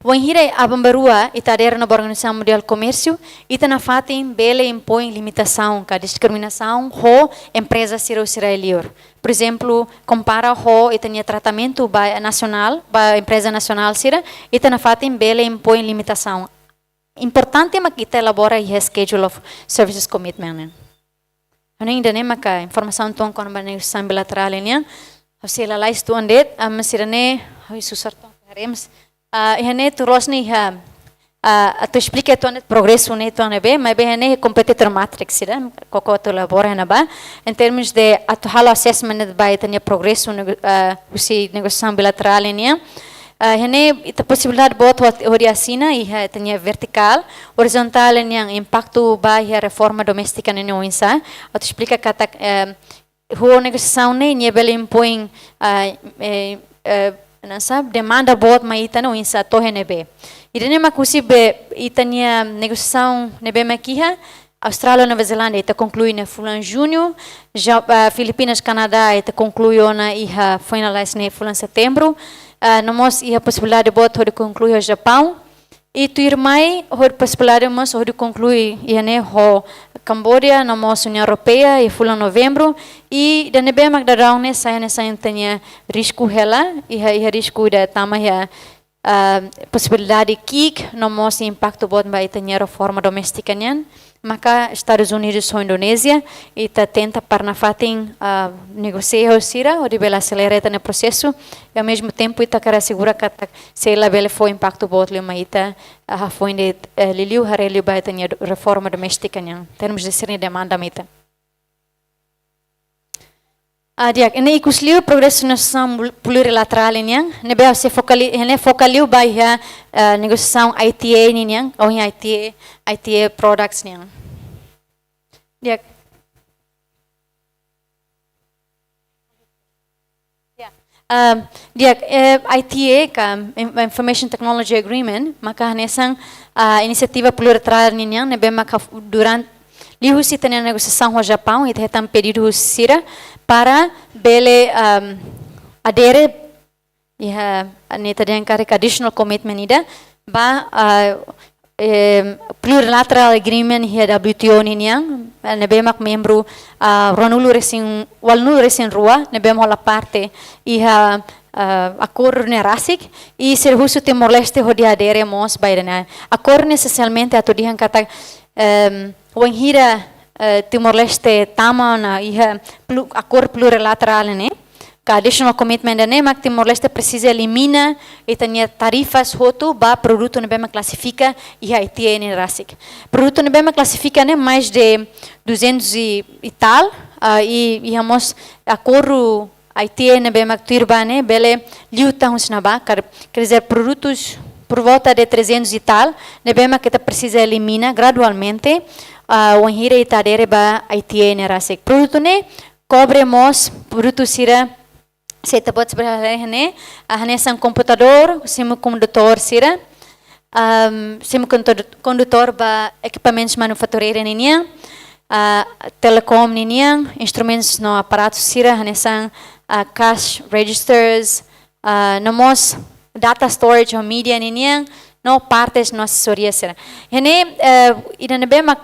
wainhira aban-bainrua ita adere ona ba Organizasaun Mundiál Komérsiu, ita nafatin bele impoin limitasaun ka diskriminasaun ho empreza sira husi rai-liur. Por ezemplu, kompara ho ita-nia tratamentu ba nasionál, ba empreza nasionál sira, ita nafatin bele impoin limitasaun. Importante mak ita elabora iha Schedule of Services Commitment ne'e. Ha'u hanoin ida-ne'e maka informasaun uitoan kona-ba negosiasaun bilaterál nian. Ha'u sei lalais uitoan de'it, ah, mas ida-ne'e, ha'u susar uitoan haree mós. Ah, iha ne'e tuir loos ne'e iha, ah, atu esplika uitoan de'it progresu ne'e uitoan ne'ebé, maibé iha ne'e competitor matrix ida, koko atu elabora iha ne'ebá. Em termos de atu halo assessment de'it ba ita-nia progresu nego-, ah, husi negosiasaun bilaterál nian. Ah, iha ne'e ita posibilidade boot hodi, hodi asina iha ita-nia vertikál, orizontál nian impaktu ba iha reforma doméstika nian oinsá. Atu esplika katak, eh, ho negosiasaun ne'e nia bele impoin, ah, eh, eh, hanesan demanda boot mai ita ne'e oinsá to'o iha ne'ebé. Ida-ne'e mak husi be ita-nia negosiasaun ne'ebé mak iha, Austrália, Nova Zelándia, ita konklui iha fulan Juñu, Ja-, ah, Filipinas, Kanadá, ita konklui ona iha finalize iha fulan Setembru, ah, no mós iha posibilidade boot hodi konklui ho Japaun, i tuirmai hodi posibilidade mós hodi konklui iha ne'e ho Cambodia, no mós Uniaun Europeia, iha fulan Novembru, i ida ne'ebé mak daudaun ne'e sai hanesan ita-nia risku hela, iha, iha risku ida tama iha ah, posibilidade ki'ik, no mós impaktu boot ba ita-nia reforma doméstika nian, maka Estadus Unidus ho Indonézia, ita tenta para nafatin, ah, negosia ho sira, hodi bele aselera ita-nia prosesu, i ao mesmo tempo ita hakarak asegura katak sei labele fó impaktu boot liu mai ita, ah, hafoin de'it, eh, liuliu haree liu ba ita-nia do-, reforma doméstika nian, termos de sira-nia demanda mai ita. Ah, di'ak, ne'e ikus liu progresu negosiasaun bul-, plurilaterál nian, ne'ebé sei foka liu, ne'e foka liu ba iha, ah, negosiasaun I T A ninian, ou iha I T A, I T A products nian. Di'ak. Ya. Ehm, di'ak, eh, I T A ka In-, Information Technology Agreement, maka hanesan, ah, inisiativa plurilaterál ninian, ne'ebé maka f-, durante, liuhusi ita-nia negosiasaun ho Japaun, ita hetan pedidu husi sira para bele, ehm, adere, iha, ne'e ita dehan karik additional commitment ida, ba, ah, em, plurilateral agreement iha W T O ninian, eh, ne'ebé mak membru, ah, ruanulu resin, ualunulu resin rua, ne'ebé mak hola parte iha, ah, akordu ne'e rasik, i sira husu Timor-Leste hodi adere mós ba ida-ne'e. Akordu ne'e esensialmente atu dehan katak, em, wainhira, eh, Timor-Leste tama ona iha plu-, akordu plurilaterál ne'e, ka additional commitment ida-ne'e mak Timor-Leste presiza elimina ita-nia tarifas hotu ba produtu ne'ebé mak klasifika iha I T A ne'e rasik. Produtu ne'ebé mak klasifika ne'e mais de duzentos e, e tal, ah, i, iha mós akordu I T A ne'ebé mak tuir ba ne'e bele liu tan husi ne'ebá, kar-, quer dizer, produtus por volta de trezentos e tal, ne'ebé mak ita presiza elimina gradualmente, ah, wainhira ita adere ba I T A ne'e rasik. Produtu ne'e kobre mós produtu sira, se ita-boot bele haree iha ne'e, ah, hanesan komputadór, semikondutór sira, ahm, semikondutór ba ekipamentus manufatureira ninian, ah, telekom ninian, instrumentus no aparatus sira, hanesan, ah, cash registers, ah, no mós data storage ou mídia ninian, no partes no asesoria sira. Iha ne'e, eh, ida ne'ebé mak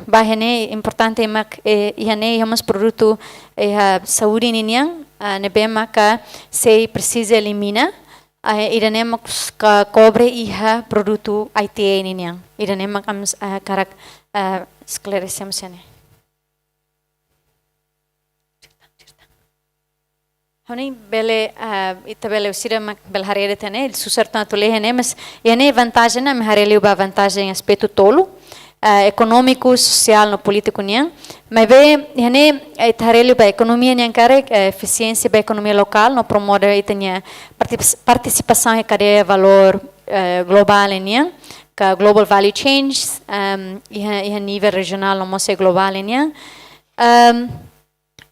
ba iha ne'e importante mak, eh, iha ne'e iha mós produtu, eh, iha saúde ninian, ah, ne'ebé maka sei presiza elimina, ah, ida-ne'e mak s-, ka kobre iha produtu I T A ninian. Ida-ne'e mak ami, ah, hakarak, ah, esklarese mós iha ne'e. Ha'u hanoin bele, ah, ita bele, sira mak bele haree de'it iha ne'e, susar tan atu lee iha ne'e, mas iha ne'e vantajen, ami haree liu ba vantajen aspetu tolu, ah, ekonómiku, sosiál no polítiku nian. Maibé iha ne'e, eh, ita haree liu ba ekonomia nian karik, eh, efisiénsia ba ekonomia lokál no promove ita-nia partis-, partisipasaun iha kadeia valór, eh, globál nian, ka global value chains, ehm, iha, iha nivel rejionál no mós iha globál nian. Ehm,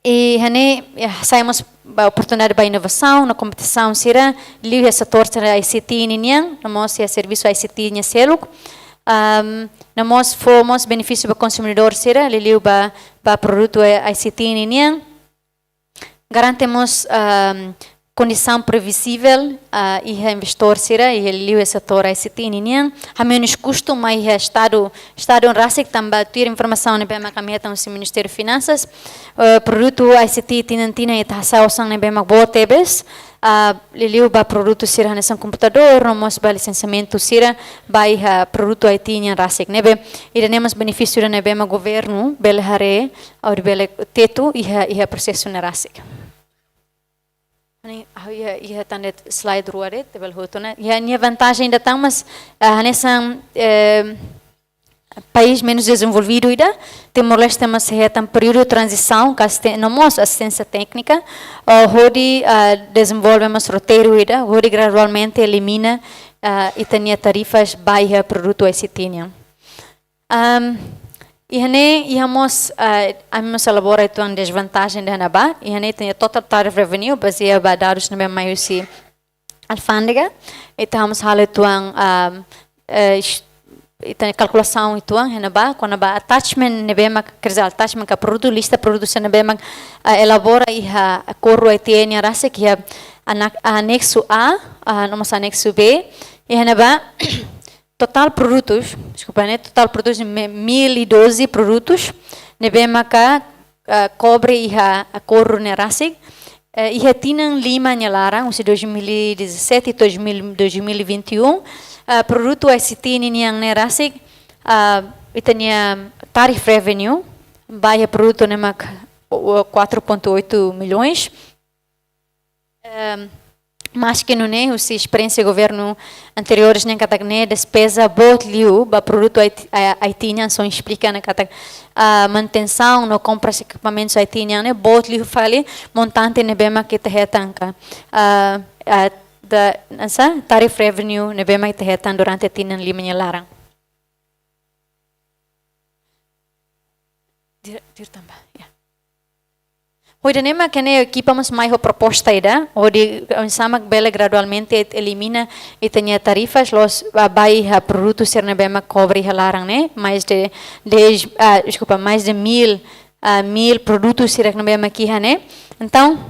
I iha ne'e, ya, sai mós ba oportunidade ba inovasaun no kompetisaun sira, liuliu iha setór sira I C T ninian, no mós iha servisu I C T nia seluk. Ahm, no mós fó mós benefísiu ba konsumidór sira, liuliu ba, ba produtu I C T ninian. Garante mós, ahm, kondisaun previzivel, ah, iha investór sira, iha liuliu iha setór I C T ninian, hamenus kustu mai iha estadu, estadu rasik tanba tuir informasaun ne'ebé mak ami hetan husi Ministériu Finansas, eh, produtu I C T tinan-tinan ita hasa'e osan ne'ebé mak boot tebes, ah, liuliu ba produtu sira hanesan komputadór, no mós ba lisensiamentu sira, ba iha produtu I T nian rasik. Ne'ebé, ida-ne'e mós benefísiu ida ne'ebé mak governu bele haree, hodi bele tetu iha, iha prosesu ne'e rasik. Ne'e, ha'u iha, iha tan de'it slide rua de'it, ita bele hotu ona. Iha nia vantajen ida tan, mas, ah, hanesan, eh, país menus dezenvolvidu ida, Timor-Leste mós hetan períodu tranzisaun, ka asiste-, no mós asisténsia téknika, ah, hodi, ah, dezenvolve mós roteiru ida, hodi gradualmente elimina, ah, ita-nia tarifas ba iha produtu I C T nian. Ahm, iha ne'e, iha mós, ah, ami mós elabora uitoan dezvantajen ida ne'ebá, iha ne'e ita-nia total tariff revenue, bazeia ba dadus ne'ebé mai husi alfándega, ita mós halo uitoan, ahm, eh, is-, ita-nia kalkulasaun uitoan iha ne'ebá, kona-ba attachment ne'ebé mak, quer dizer, attachment ka produtu, lista produtu sira ne'ebé mak, ah, elabora iha akordu I T A nian rasik, iha ana-, anexu A, ah, no mós anexu B, iha ne'ebá, totál produtus, deskulpa, ne'e, totál produtus me-, mil e doze produtus, ne'ebé maka, ah, kobre iha akordu ne'e rasik, eh, iha tinan lima nia laran, husi dois mil e dezassete, dois mil, dois mil e vinte e um, ah, produtu I C T ninian ne'e rasik, ah, ita-nia tariff revenue, ba iha produtu ne'e mak, o, o, quatro ponto oito milhões, Ehm, maski nune'e husi esperiénsia governu anteriores nian katak ne'e despeza boot liu ba produtu IT, a-, IT nian, só esplika ne'e katak, ah, manutensaun no kompras ekipamentus IT nian ne'e boot liu fali montante ne'ebé mak ita hetan ka, ah, ah, da, hanesan tariff revenue ne'ebé mak ita hetan durante tinan lima nia laran. Dir-, dir tambah, ya. Ho ida-ne'e mak ne'e ekipa mós mai ho proposta ida, hodi oinsá mak bele gradualmente elimina ita-nia tarifas, loos ba, ba iha produtu sira ne'ebé mak kobre iha laran ne'e, mais de dez, ah, deskulpa, mais de mil, ah, mil produtu sira ne'ebé mak iha ne'e. Entaun,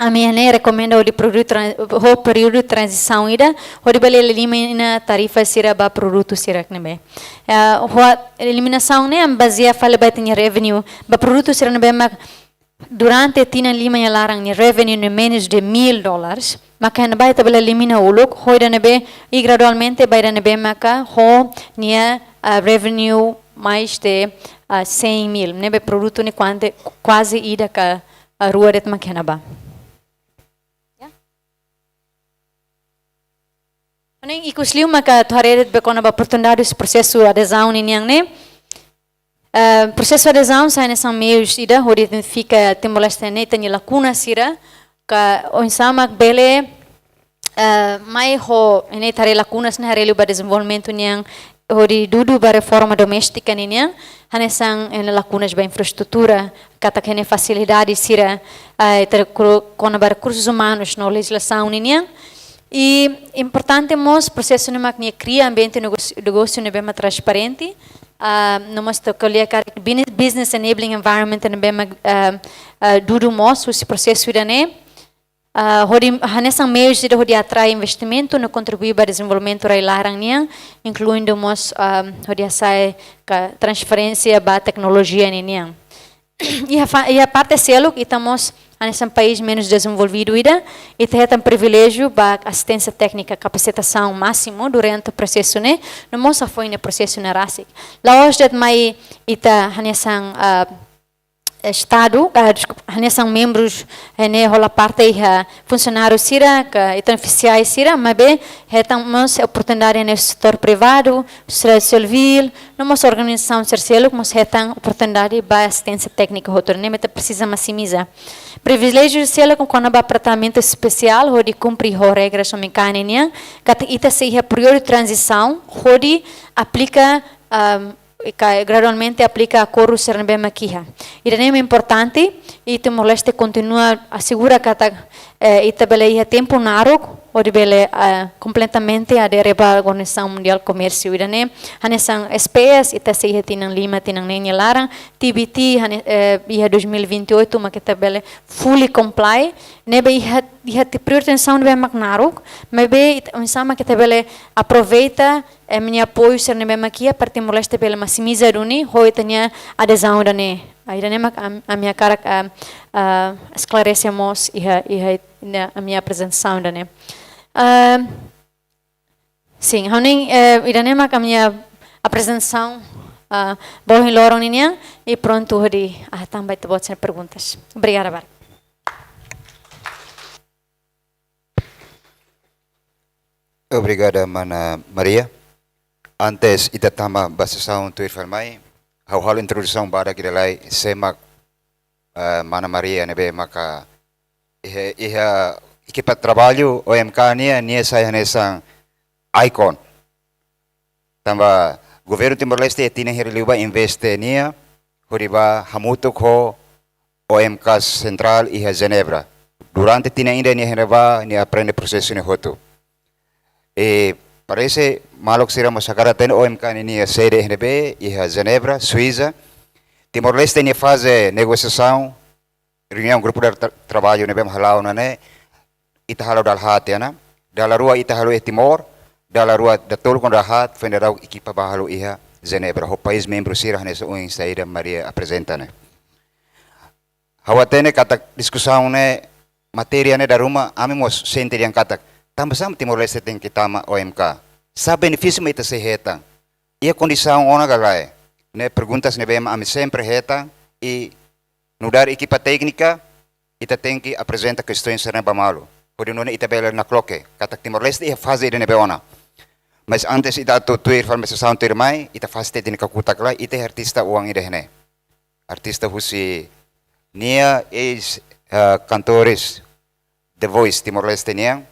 ami ne'e rekomenda hodi períodu tran-, ho períodu tranzisaun ida, hodi bele elimina tarifa sira ba produtu sira ne'ebé. Eh, ho eliminasaun ne'e ami bazeia fali ba ita-nia revenue, ba produtu sira ne'ebé mak durante tinan lima nia laran nia revenue ne'e menus de mil dólares, maka iha ne'ebá ita bele elimina uluk, ho ida ne'ebé, i gradualmente ba ida ne'ebé maka ho nia, ah, revenue mais de, ah, cem mil, ne'ebé produtu ne'e kuante, kuaze ida ka, ah, rua de'it mak iha ne'ebá. Ya. Ne'e ikus liu maka atu haree de'it be kona-ba oportunidade husi prosesu adezaun ninian ne'e. Eh, prosesu adezaun sai hanesan meius ida hodi identifika Timor-Leste ne'e ita-nia lakuna sira, ka oinsá mak bele, eh, mai ho, ne'e ita haree lakunas ne'e haree liu ba dezenvolvimentu nian, hodi dudu ba reforma doméstika ninian, hanesan, eh, lakunas ba infraestrutura, katak iha ne'e fasilidade sira, eh, ita rekur-, kona-ba rekursus umanus no lejizlasaun ninian. I importante mós prosesu ne'e mak nia kria ambiente negósiu, negósiu ne'ebé mak transparente, ah, no mós ita ko'alia karik bini-, business enabling environment ne'ebé mak, ah, ah, dudu mós husi prosesu ida-ne'e. Ah, hodi hanesan meius ida hodi atrai investimentu no kontribui ba dezenvolvimentu rai-laran nian, inkluindu mós, ah, hodi hasa'e ka transferénsia ba teknolojia ninian. Iha fa-, iha parte seluk, ita mós hanesan país menus dezenvolvidu ida, ita hetan priviléjiu ba asisténsia téknika, kapasitasaun másimu durante prosesu ne'e, no mós hafoin prosesu ne'e rasik. La'ós de'it mai ita hanesan, ah, Estadu, ah, deskulpa, hanesan membrus, eh, ne'e hola parte iha funsionáriu sira, ka ita ofisiais sira, maibé hetan mós oportunidade iha setór privadu, sosiedade sivíl, no mós organizasaun sira seluk, mós hetan oportunidade ba asisténsia téknika hotu, ne'e mak ita presiza maksimiza. Priviléjiu seluk kona-ba tratamentu espesiál, hodi kumpre ho regras OMK nian, katak ita sei iha períodu tranzisaun, hodi aplika, ah, i ka gradualmente aplika akordu sira ne'ebé mak iha. Ida-ne'e importante, i Timor-Leste kontinua asegura katak, eh, ita bele iha tempu naruk, hodi bele, eh, kompletamente adere ba Organizasaun Mundiál Komérsiu. Ida-ne'e, hanesan SPS, ita sei iha tinan lima, tinan neen nia laran, TBT, hane-, eh, iha dois mil e vinte e oito, mak ita bele fully comply, ne'ebé iha, iha tiha períodu tranzisaun ne'ebé mak naruk, maibé ita, oinsá mak ita bele aproveita, eh, ema nia apoiu sira ne'ebé mak iha para Timor-Leste bele maksimiza duni ho ita-nia adezaun ida-ne'e. Ah, ida-ne'e mak am-, ami hakarak, ah, ah, esklarese mós iha, iha, iha ami-nia aprezentasaun ida-ne'e. Ah, sin, ha'u hanoin, eh, ida-ne'e mak ami-nia aprezentasaun, ah, ba ohin loron ninian, i prontu hodi, ah, tama ba ita-boot sira-nia perguntas. Obrigada barak. Obrigada, mana Maria. Antes ita tama ba sesaun tuir fali mai, ha'u halo introdusaun badak ida lai, sé mak, eh, mana Maria ne'ebé maka iha, iha ekipa traballu OMK nian, nia sai hanesan icon. Tanba governu Timor-Leste tinan hirak liubá investe nia, hodi bá hamutuk ho OMK sentrál iha Jenebra. Durante tinan ida nia iha ne'ebá, nia aprende prosesu ne'e hotu. I parese maluk sira mós hakarak hatene OMK ninia sede iha ne'ebé, iha Jenebra, Suisa. Timor-Leste nia faze negosiasaun, reuniaun grupu de tra-, traballu ne'ebé mak hala'o ona ne'e, ita halo dala haat ona. Dala rua ita halo iha Timor, dala rua datoluk no dala haat foin daudaun ekipa bá halo iha Jenebra. Ho país membru sira hanesan ohin saida Maria aprezenta ne'e. Ha'u hatene katak diskusaun ne'e, matéria ne'e dala ruma, ami mós sente dehan katak, tanbasá mak Timor-Leste tenke tama OMK? Sá benefísiu mak ita sei hetan? Iha kondisaun ona ka lae? Ne'e perguntas ne'ebé mak ami sempre hetan, i nu'udar ekipa téknika, ita tenke aprezenta kestaun sira-ne'e ba malu. hodi nune'e ita bele nakloke katak Timor-Leste iha faze ida ne'ebé ona. Mas antes ita atu tuir fali mai sesaun tuirmai, ita fase tiha ita-nia kakutak lai, ita iha artista oan ida iha ne'e. Artista husi nia eis, eh, kantores The Voice Timor-Leste nian,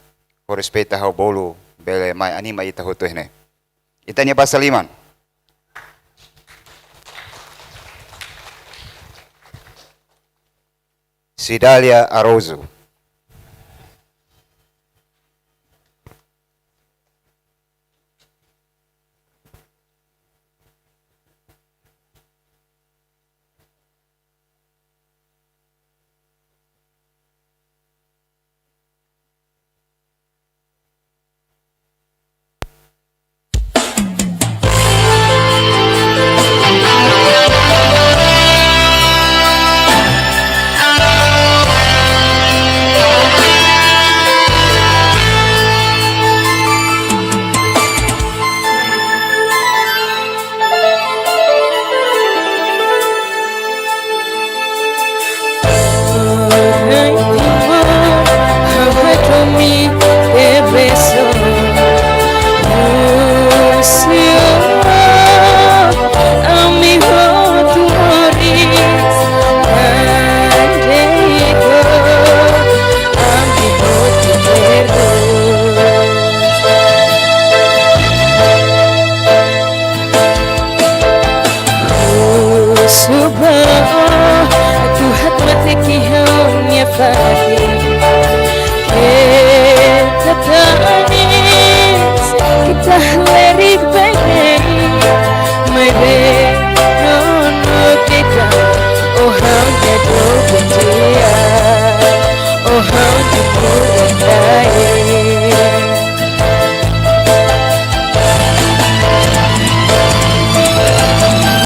ho respeita ha'u bolu bele mai anima ita hotu iha ne'e. Ita-nia basa liman. Cidália Araújo. Suba, atu hatmate ki'ik ha'u-nia fatin. Keta tanis, keta halerik baibain. Maibé, no, no, keta, oh, ha'u-nia doben di'ak, oh, ha'u-nia moris.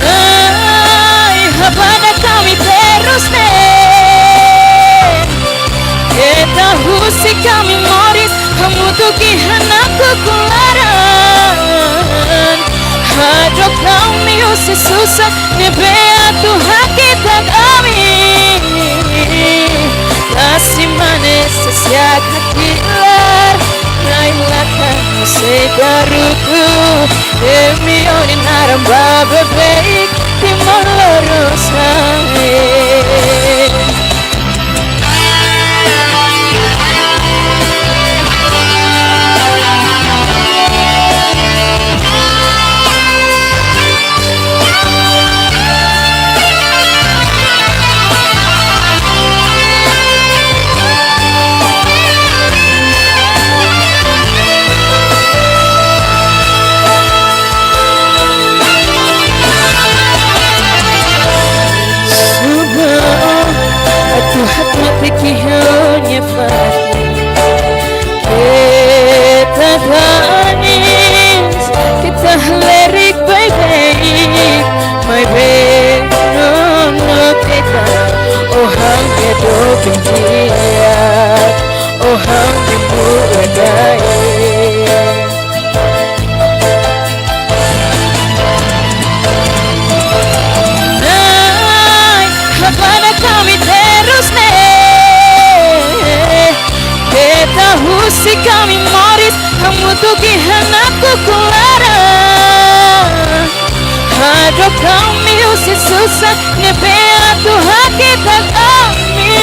Ai, habana kami terus ne'e. Keta husik ami moris, hamutuk iha nakukun laran. Hadook ami husi susar ne'ebé atu hakitar ami. Tasi mane sesiak hakilar, rai-lakan sei tarutu. Imi-nia naran ba beibeik, Timor loroloron sa'e. Suba, atu hatmate ki'ik ha'u-nia fatin. Keta tanis, keta halerik baibain. Maibé, no, no, keta, oh, ha'u-nia doben di'ak, oh, ha'u-nia moris. Ai, habana kami terus ne'e. Keta husik ami moris, hamutuk iha nakukun laran. Hadook ami husi susar ne'ebé atu hakitar ami.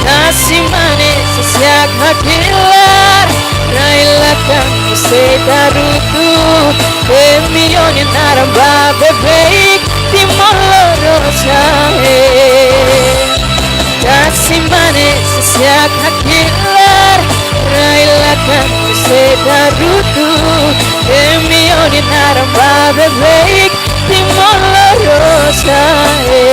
Tasi mane sesiak hakilar, rai-lakan sei tarutu. Imi-nia naran ba beibeik, Timor loroloron sa'e. Tasi mane sesiak hakilar, rai-lakan sei tarutu. Imi-nia naran ba beibeik, Timor loroloron sa'e.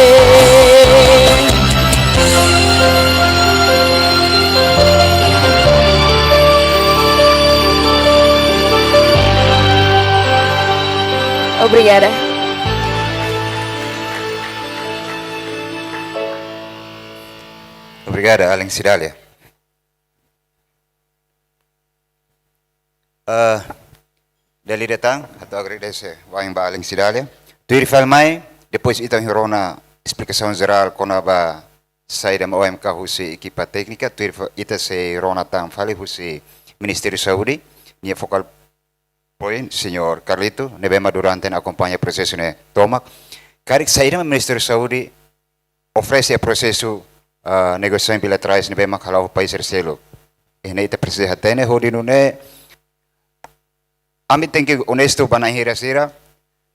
Obrigada. Obrigada, alin Cidália. Eh, dala ida tan, atu agradese wa'in ba alin Cidália. Tuir fali mai, depois ita rona esplikasaun jerál kona-ba saida mak O M K husi ekipa téknika, tuir ita sei rona tan fali husi Ministériu Saúde nia focal point, señór Carlito, ne'ebé mak durante ne'e akompaña prosesu ne'e tomak. Karik saida mak Ministériu Saúde oferese iha prosesu, ah, negosiasaun bilaterais ne'ebé mak hala'o ho país terseirus. Ne'e ita presiza hatene, hodi nune'e ami tenke onestu ba na'in hira sira,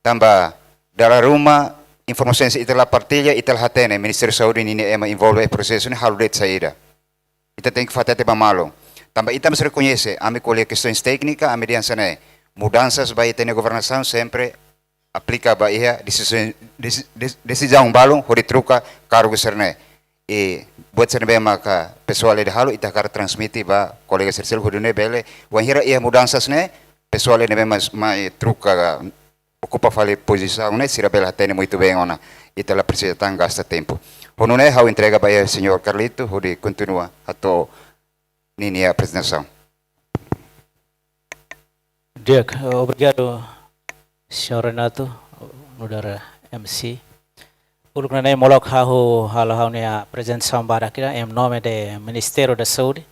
tanba dala ruma informasaun ita la partilla, ita la hatene Ministériu Saúde ninia ema envolve iha prosesu ne'e halo de'it saida. Ita tenke fó hatene ba malu. Tanba ita mós rekoñese, ami ko'alia kestaun téknika, ami dehan hanesan ne'e, mudansas ba ita-nia governasaun sempre aplika ba iha desizaun, desi-, des-, desizaun balun hodi troka kargu sira-ne'e. I buat sira ne'ebé maka pesoál ida halo, ita hakarak transmite ba kolega sira seluk hodi nune'e bele, wainhira iha mudansas ne'e, pesoál ne'ebé mak, mak troka, okupa fali pozisaun ne'e, sira bele hatene muitu bem ona, ita la presiza tan gasta tempu. Ho nune'e ha'u entrega ba iha señór Carlito hodi kontinua hato'o ninia aprezentasaun. Di'ak, obrigadu, señór Renato, nu'udar M C. Uluk ne'e molok ha'u halo ha'u-nia aprezentasaun badak ida, em nome de Ministério da Saúde.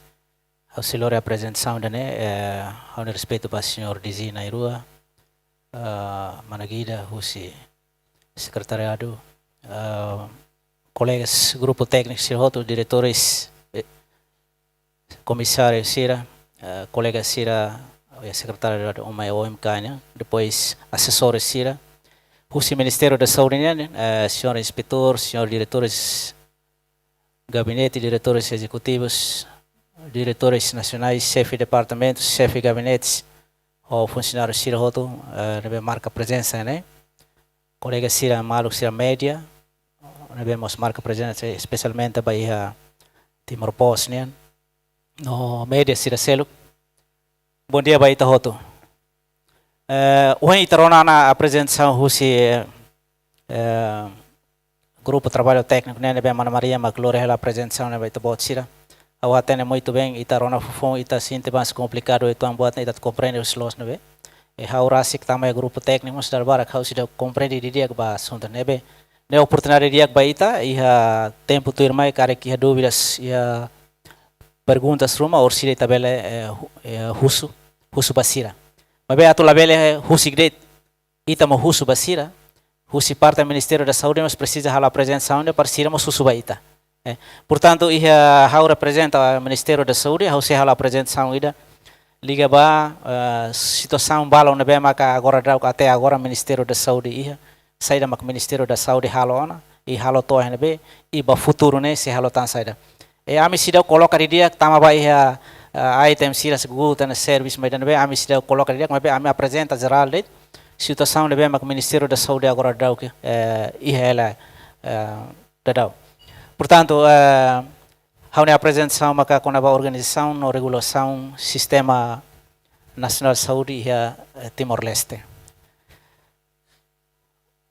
Ha'u sei lori aprezentasaun ida-ne'e, eh, ha'u-nia respeitu ba señór D G na'in-rua, eh, mana Guida husi sekretariadu, eh, kolegas grupu tékniku sira hotu, diretores, eh, komisáriu sira, eh, kolega sira, eh, sekretáriu da uma O M K nian, depois asesores sira, husi Ministériu da Saúde nian, eh, señór inspetór, señór diretores gabinete, diretores ezekutivus, diretores nasionais, xefe departamentus, xefe gabinetes, ho funsionáriu sira hotu, eh, ne'ebé marka prezensa ne'e. Kolega sira, maluk sira média, ne'ebé mós marka prezensa, espesialmente ba iha Timor Post nian. No média sira seluk. Bondia ba ita hotu. Eh, ohin ita rona ona aprezentasaun husi, eh, grupu traballu tékniku ne'e, ne'ebé mana Maria mak lori hela aprezentasaun ne'e ba ita-boot sira. Ha'u hatene muitu bem, ita rona foufoun, ita sente mais komplikadu uitoan buat ne'e, ita komprende husi loos ne'ebé. I ha'u rasik tama iha grupu tékniku, mas dala barak ha'u seidauk komprende didi'ak ba asuntu ne'ebé. Ne'e oportunidade di'ak ba ita, iha tempu tuirmai, karik iha dúvidas, iha perguntas ruma, orsida ita bele, eh, hu-, eh, husu, husu ba sira. Maibé atu labele, eh, husik de'it ita mak husu ba sira, husi parte Ministériu da Saúde mós presiza halo aprezentasaun ida para sira mós husu ba ita. Eh, portantu, iha ha'u reprezenta Ministériu da Saúde, ha'u sei halo aprezentasaun ida liga ba, eh, situasaun balun ne'ebé maka agora daudaun até agora Ministériu da Saúde iha, saida mak Ministériu da Saúde halo ona, i halo to'o iha ne'ebé, i ba futuru ne'e sei halo tan saida. I ami seidauk koloka didi'ak tanba ba iha, eh, item sira seguru tan servisu mai ida-ne'ebé, ami seidauk koloka didi'ak, maibé ami aprezenta jerál de'it situasaun ne'ebé mak Ministériu da Saúde agora daudaun, eh, iha hela, eh, daudaun. Portantu, eh, ha'u-nia aprezentasaun maka kona-ba organizasaun no regulasaun Sistema Nasionál Saúde iha, eh, Timor-Leste.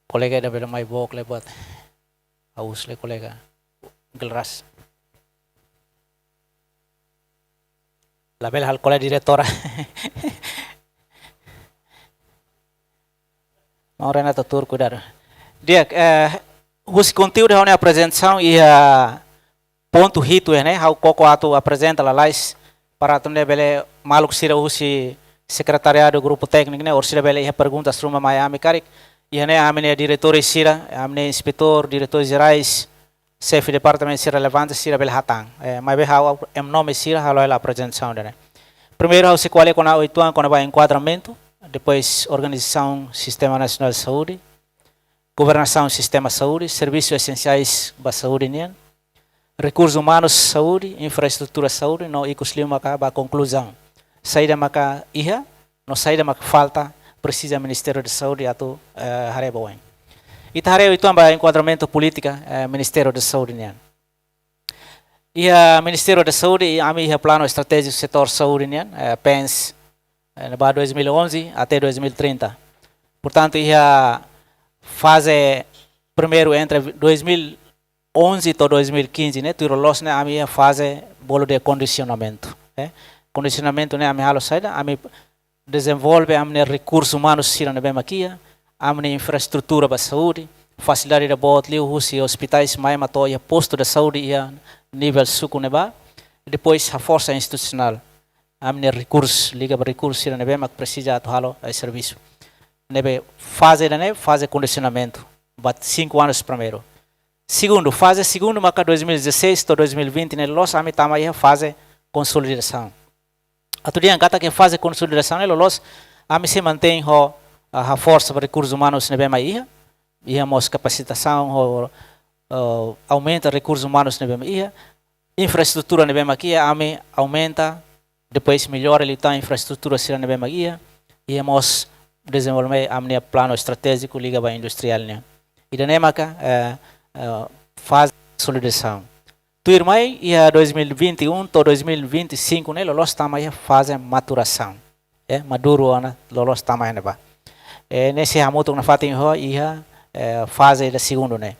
Kolega ida bele mai book le buat. Ha'u husu le kolega Gelras. Labele halo kolega diretora. Maun Renato tuur kuidadu. Di'ak, eh, husi konteúdu ha'u-nia aprezentasaun iha pontu hitu ne'e, ha'u koko atu aprezenta lalais para atu nune'e bele maluk sira husi sekretariadu grupu tékniku ne'e, orsida bele iha perguntas ruma mai ami karik. Iha ne'e ami-nia diretores sira, ami-nia inspetór, diretores jerais, xefe departamentu sira relevante sira bele hatán. Eh, maibé ha'u em nome sira halo hela aprezentasaun ida-ne'e. Primeiru ha'u sei ko'alia kona uitoan kona-ba enkuadramentu, depois organizasaun Sistema Nasionál Saúde, governasaun sistema saúde, servisu esensiais ba saúde nian, rekursus umanus saúde, infraestrutura saúde, no ikus liu maka ba konkluzaun. Saida maka iha, no saida maka falta, presiza Ministériu da Saúde atu, eh, haree ba oin. Ita haree uitoan ba enkuadramentu polítika, eh, Ministériu da Saúde nian. Iha Ministériu da Saúde, i ami iha planu estratéjiku setór saúde nian, eh, PENS, eh, ba dois mil e onze até dois mil e trinta. Portantu, iha faze primeiru entre dois mil e onze to'o dois mil e quinze ne'e, tuir loloos ne'e ami iha faze bolu dehan kondisionamentu, eh. Kondisionamentu ne'e ami halo saida, ami dezenvolve ami-nia rekursus umanus sira ne'ebé mak iha, ami-nia infraestrutura ba saúde, fasilidade ida boot liu, husi ospitais mai mak to'o iha postu de saúde iha nivel suku ne'ebá. Depois haforsa institusionál. Ami-nia rekursu, liga ba rekursu sira ne'ebé mak presiza atu halo, eh, servisu. Ne'ebé faze ida-ne'e, faze kondisionamentu. Ba cinco anos primeiru. Segundu, faze segundu maka dois mil e dezasseis to'o dois mil e vinte ne'e loloos ami tama iha faze konsolidasaun. Atu dehan katak iha faze konsolidasaun ne'e loloos ami sei mantein ho, ah, haforsa ba rekursus umanus ne'ebé mak iha, iha mós kapasitasaun ho, ah, aumenta rekursus umanus ne'ebé mak iha, infraestrutura ne'ebé mak iha, ami aumenta, depois mellora liután infraestrutura sira ne'ebé mak iha, iha mós dezenvolve ami-nia planu estratéjiku liga ba industriál nian. Ida-ne'e maka, eh, eh, faze konsolidasaun. Tuirmai, iha dois mil e vinte e um to'o dois mil e vinte e cinco ne'e loloos tama iha faze maturasaun. Eh, maduru ona, loloos tama iha ne'ebá. Eh, ne'e sei hamutuk nafatin ho iha, eh, faze ida segundu ne'e.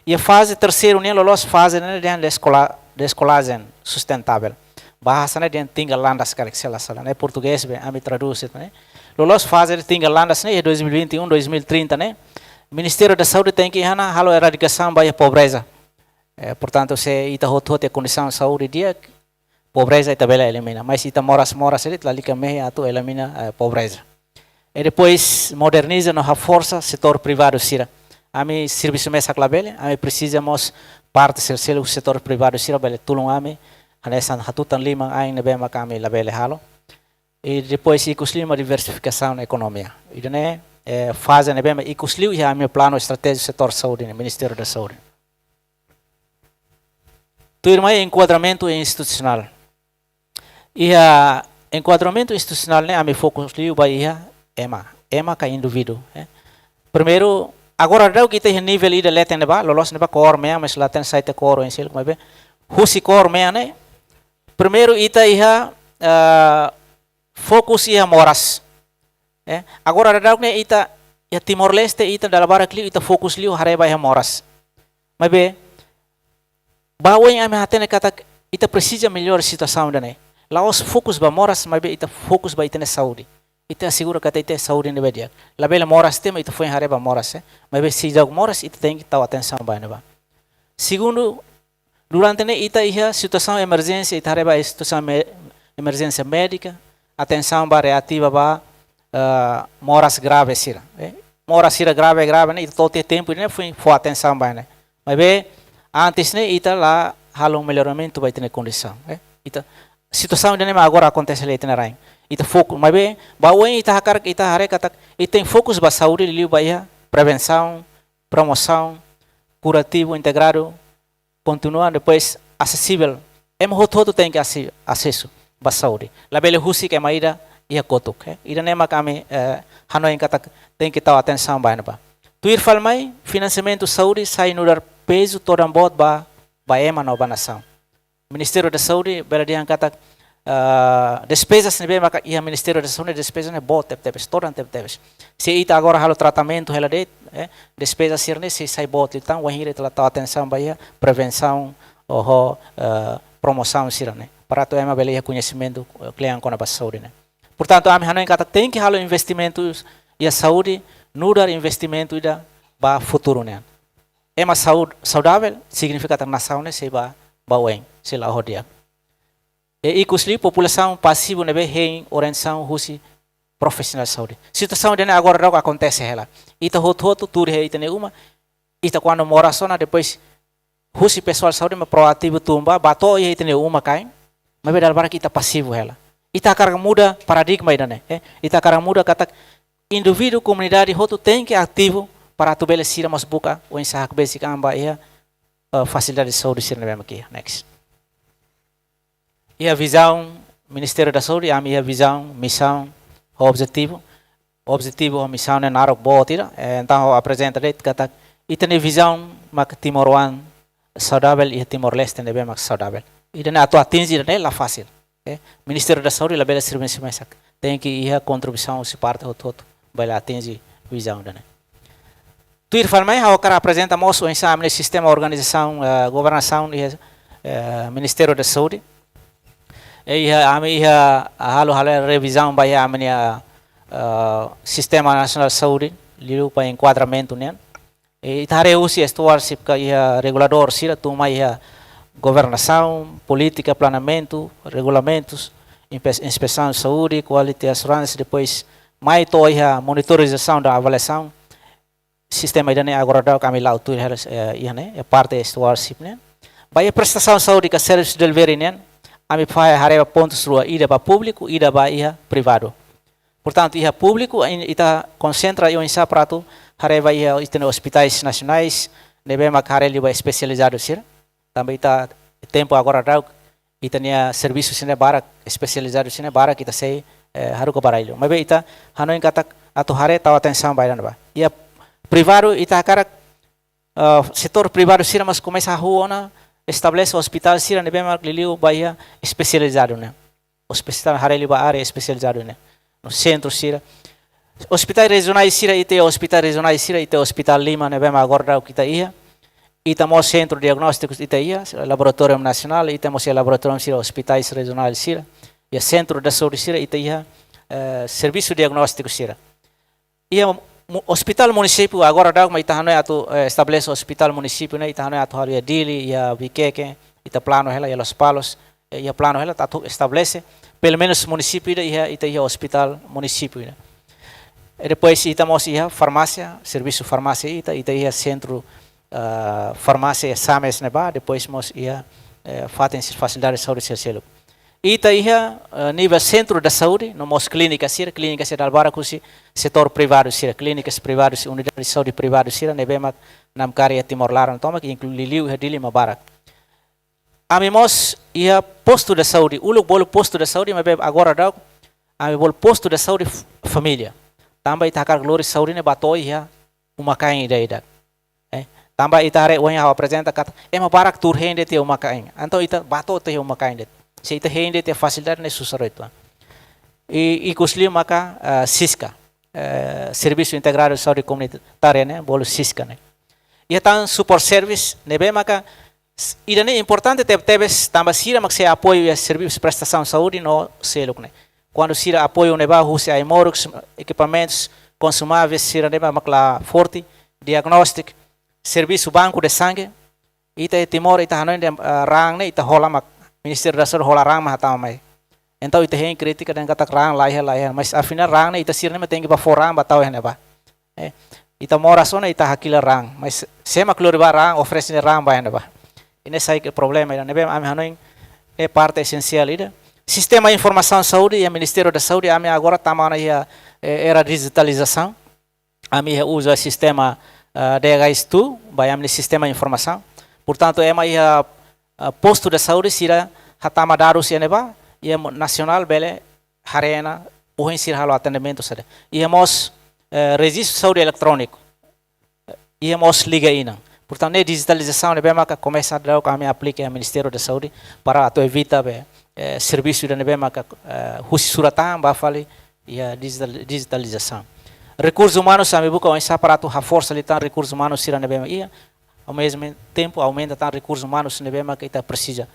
Iha faze terseiru ne'e loloos faze ne'e dehan deskola-, deskolagem sustentável. Bahasa ne'e dehan tinggal landas karik se la sala. Ne'e portugés be, ami tradús ne'e. Loloos faze ida tinggal landas ne'e iha dois mil e vinte e um, dois mil e trinta ne'e. Ministériu da Saúde tenke iha ona halo eradikasaun ba iha pobreza. Eh, portantu, se ita hotu-hotu iha kondisaun saúde di'ak, pobreza ita bele elimina. Mas ita moras-moras de'it, lalika mehi atu elimina, eh, pobreza. I depois moderniza no haforsa setór privadu sira. Ami servisu mesak labele, ami presiza mós parte sel-, seluk setór privadu sira bele tulun ami, hanesan hatutan liman ain ne'ebé maka ami labele halo. I depois ikus liu mak diversifikasaun ekonomia. Ida-ne'e, eh, faze ne'ebé mak ikus liu iha ami-nia planu estratéjiku setór saúde ne'e, Ministériu da Saúde. Tuirmai enkuadramentu institusionál. Iha enkuadramentu institusionál ne'e ami fokus liu ba iha ema. Ema ka indivíduu, eh. Primeiru, agora daudauk ita iha nivel ida leten ne'ebá, loloos ne'ebá kór mean, mas la hatene saida kór oin seluk, maibé husi kór mean ne'e. Primeiru ita iha, eh, fokus iha moras. Eh, agora daudauk ne'e ita, iha Timor-Leste ita dala barak liu, ita fokus liu haree ba iha moras. Maibé, ba oin ami hatene katak ita presiza mellora situasaun ida-ne'e. La'ós fokus ba moras, maibé ita fokus ba ita-nia saúde. Ita asegura katak ita saúde ne'ebé di'ak. Labele moras tiha mak ita foin haree ba moras, eh. Maibé seidauk moras, ita tenke tau atensaun ba ne'ebá. Segundu, durante ne'e ita iha situasaun emerjénsia, ita haree ba situasaun me-, emerjénsia médika, atensaun ba reativa ba, eh, moras grave sira, eh. Moras sira grave, grave ne'e, ita to'o tiha tempu ne'e, foin fó atensaun ba ne'e. Maibé, antes ne'e, ita la halo melloramentu ba ita-nia kondisaun, eh. Ita, situasaun ida-ne'e mak agora akontese iha ita-nia rain. Ita fokus, maibé, ba oin ita hakarak, ita haree katak, ita tenke fokus ba saúde, liu ba iha prevensaun, promosaun, kurativu integradu, kontinua, depois asesivel. Ema hotu-hotu tenke asi-, asesu ba saúde. Labele husik ema ida iha kotuk, eh. Ida-ne'e mak ami, eh, hanoin katak tenke tau atensaun ba ne'ebá. Tuir fali mai, finansiamentu saúde sai nu'udar pezu todan boot ba, ba ema no ba nasaun. Ministériu da Saúde, bele dehan katak, ah, despezas ne'ebé maka iha Ministériu da Saúde, despezas ne'e boot tebetebes, todan tebetebes. Se ita agora halo tratamentu hela de'it, eh, despezas sira-ne'e sei sai boot liután, wainhira ita la tau atensaun ba iha prevensaun, ho, eh, promosaun sira-ne'e. Para atu ema bele iha koñesimentu, eh, kle'an kona-ba saúde ne'e. Portantu, ami hanoin katak tenke halo investimentu iha saúde, nu'udar investimentu ida ba futuru nian. Ema saúde, saudavel, signifika katak nasaun ne'e sei ba, ba oin, sei la'o di'ak. I ikus liu populasaun pasivu ne'ebé hein orientasaun husi profisionál saúde. Situasaun ida-ne'e agora daudauk akontese hela. Ita hotu-hotu tuur iha ita-nia uma, ita kuandu moras ona, depois husi pesoál saúde mak proativu tun ba, ba to'o iha ita-nia uma-kain, maibé dala barak ita pasivu hela. Ita hakarak muda paradigma ida-ne'e, eh? Ita hakarak muda katak indivíduu, komunidade hotu tenke ativu para atu bele sira mós buka oinsá hakbesik an ba iha, eh, fasilidade saúde sira ne'ebé mak iha. Next. Iha vizaun Ministériu da Saúde, ami iha vizaun, misaun, objetivu. Objetivu ho misaun ne'e naruk boot ida, eh, entaun ha'u aprezenta de'it katak ita-nia vizaun mak timoroan saudavel iha Timor-Leste ne'ebé mak saudavel. Ida-ne'e atu atinje ida-ne'e la fasil. Eh, Ministériu da Saúde labele servisu mesak. Tenke iha kontribuisaun husi parte hotu-hotu ba ita atinje vizaun ida-ne'e. Tuir fali mai, ha'u hakarak aprezenta mós oinsá ami-nia sistema organizasaun, eh, governasaun iha, eh, Ministériu da Saúde. I iha ami iha halo, halo revizaun ba iha ami-nia, eh, Sistema Nasionál Saúde, liuliu ba enkuadramentu nian. I ita haree husi stewardship ka iha reguladór sira, tun mai iha governasaun, polítika, planeamentu, regulamentus, inspe-, inspesaun saúde, quality assurance, depois mai to'o iha monitorizasaun no avaliasaun. Sistema ida-ne'e agora daudauk ami la'o tuir hela, eh, iha ne'e, iha parte stewardship ne'e. Ba iha prestasaun saúde ka servisu delivery nian, ami fahe haree ba pontus rua, ida ba públiku, ida ba iha privadu. Portantu, iha públiku, ain-, ita konsentra iha oinsá para atu haree ba iha ita-nia ospitais nasionais, ne'ebé mak haree liu ba espesializadu sira. Tanba ita tempu agora daudauk, ita-nia servisu sira-ne'e barak, espesializadu sira-ne'e barak, ita sei, eh, haruka ba rai liu. Maibé ita hanoin katak atu haree tau atensaun ba ida-ne'ebá. Iha privadu ita hakarak, eh, setór privadu sira mós komesa hahú ona estabelese ospitál sira ne'ebé mak liuliu ba iha espesializadu ne'e. Ospitál haree liu ba área espesializadu ne'e. No sentru sira. Ospitál rejionais sira ita iha, ospitál rejionais sira ita iha ospitál lima ne'ebé mak agora daudauk ita iha. Ita mós sentru diagnóstiku ita iha, laboratóriu nasionál, ita mós iha laboratóriu sira, ospitais rejionais sira. Iha sentru da saúde sira ita iha, eh, servisu diagnóstiku sira. Iha mu-, ospitál munisípiu agora daudauk mak ita hanoin atu, eh, estabelese ospitál munisípiu ne'e, ita hanoin atu halo iha Dili, iha Viqueque, ita planu hela, iha Lospalos, eh, iha planu hela atu estabelese, pelumenus munisípiu ida iha, ita iha ospitál munisípiu ida. I depois ita mós iha farmásia, servisu farmásia ita, ita iha sentru, ah, farmásia iha Sames ne'ebá, depois mós iha, eh, fatin fasilidade saúde sira seluk. Ita iha, eh, nivel sentru da saúde, no mós klínika sira, klínika sira dala barak husi setór privadu sira, klínikas privadu sira, unidade saúde privadu sira, ne'ebé mak namkari iha Timor laran tomak, inklui liuliu iha Dili mak barak. Ami mós iha postu da saúde, uluk bolu postu da saúde, maibé agora daudauk, ami bolu postu da saúde f-, família. Tanba ita hakarak lori saúde ne'e ba to'o iha uma-kain ida-idak. Eh, tanba ita haree ohin ha'u aprezenta katak, ema barak tuur hein de'it iha uma-kain. Entaun ita ba to'o to'o iha uma-kain de'it. Se ita hein de'it iha fasilidade ne'e susar uitoan. I, ikus liu maka, ah, SISCA, eh, Servisu Integradu Saúde Komunitária ne'e, bolu SISCA ne'e. Iha tan support service, ne'ebé maka, s-, ida-ne'e importante tebetebes, tanba sira mak sei apoiu iha servisu prestasaun saúde no seluk ne'e. Kuandu sira apoiu ne'ebá husi ai-moruk, ekipamentus, konsumáveis sira ne'ebá mak la forte, diagnóstiku, servisu banku de sangue, ita iha Timor, ita hanoin dehan, eh, raan ne'e, ita hola mak, Ministériu da Saúde hola raan mak hatama mai. Entaun ita hein kritika dehan katak raan laiha, laiha, mas afinál raan ne'e ita sira ne'e mak tenke bá fó raan bá tau iha ne'ebá. Eh, ita moras ona ita hakilar raan, mas sé mak lori bá raan, oferese raan bá iha ne'ebá. Ida-ne'e sai ke problema ida ne'ebé ami hanoin ne'e parte esensiál ida. Sistema informasaun saúde iha Ministériu da Saúde, ami agora tama ona iha, eh, era dijitalizasaun. Ami iha uza sistema, ah, D H S two, ba ami-nia sistema informasaun. Portantu, ema iha, ah, postu da saúde sira hatama dadus iha ne'ebá, iha mo-, nasionál bele haree ona ohin sira halo atendimentu saida. Iha mós, eh, rejistu saúde eletróniku. Iha mós liga inan. Portantu, ne'e dijitalizasaun ne'ebé maka komesa daudauk ami aplika iha Ministériu da Saúde para atu evita be, eh, servisu ida ne'ebé maka, eh, husi surat tan bá fali iha dijital-, dijitalizasaun. Rekursus umanus, ami buka oinsá para atu haforsa liután rekursus umanus sira ne'ebé iha, ao mesmo tempo aumenta tan rekursus umanus ne'ebé maka ita presiza.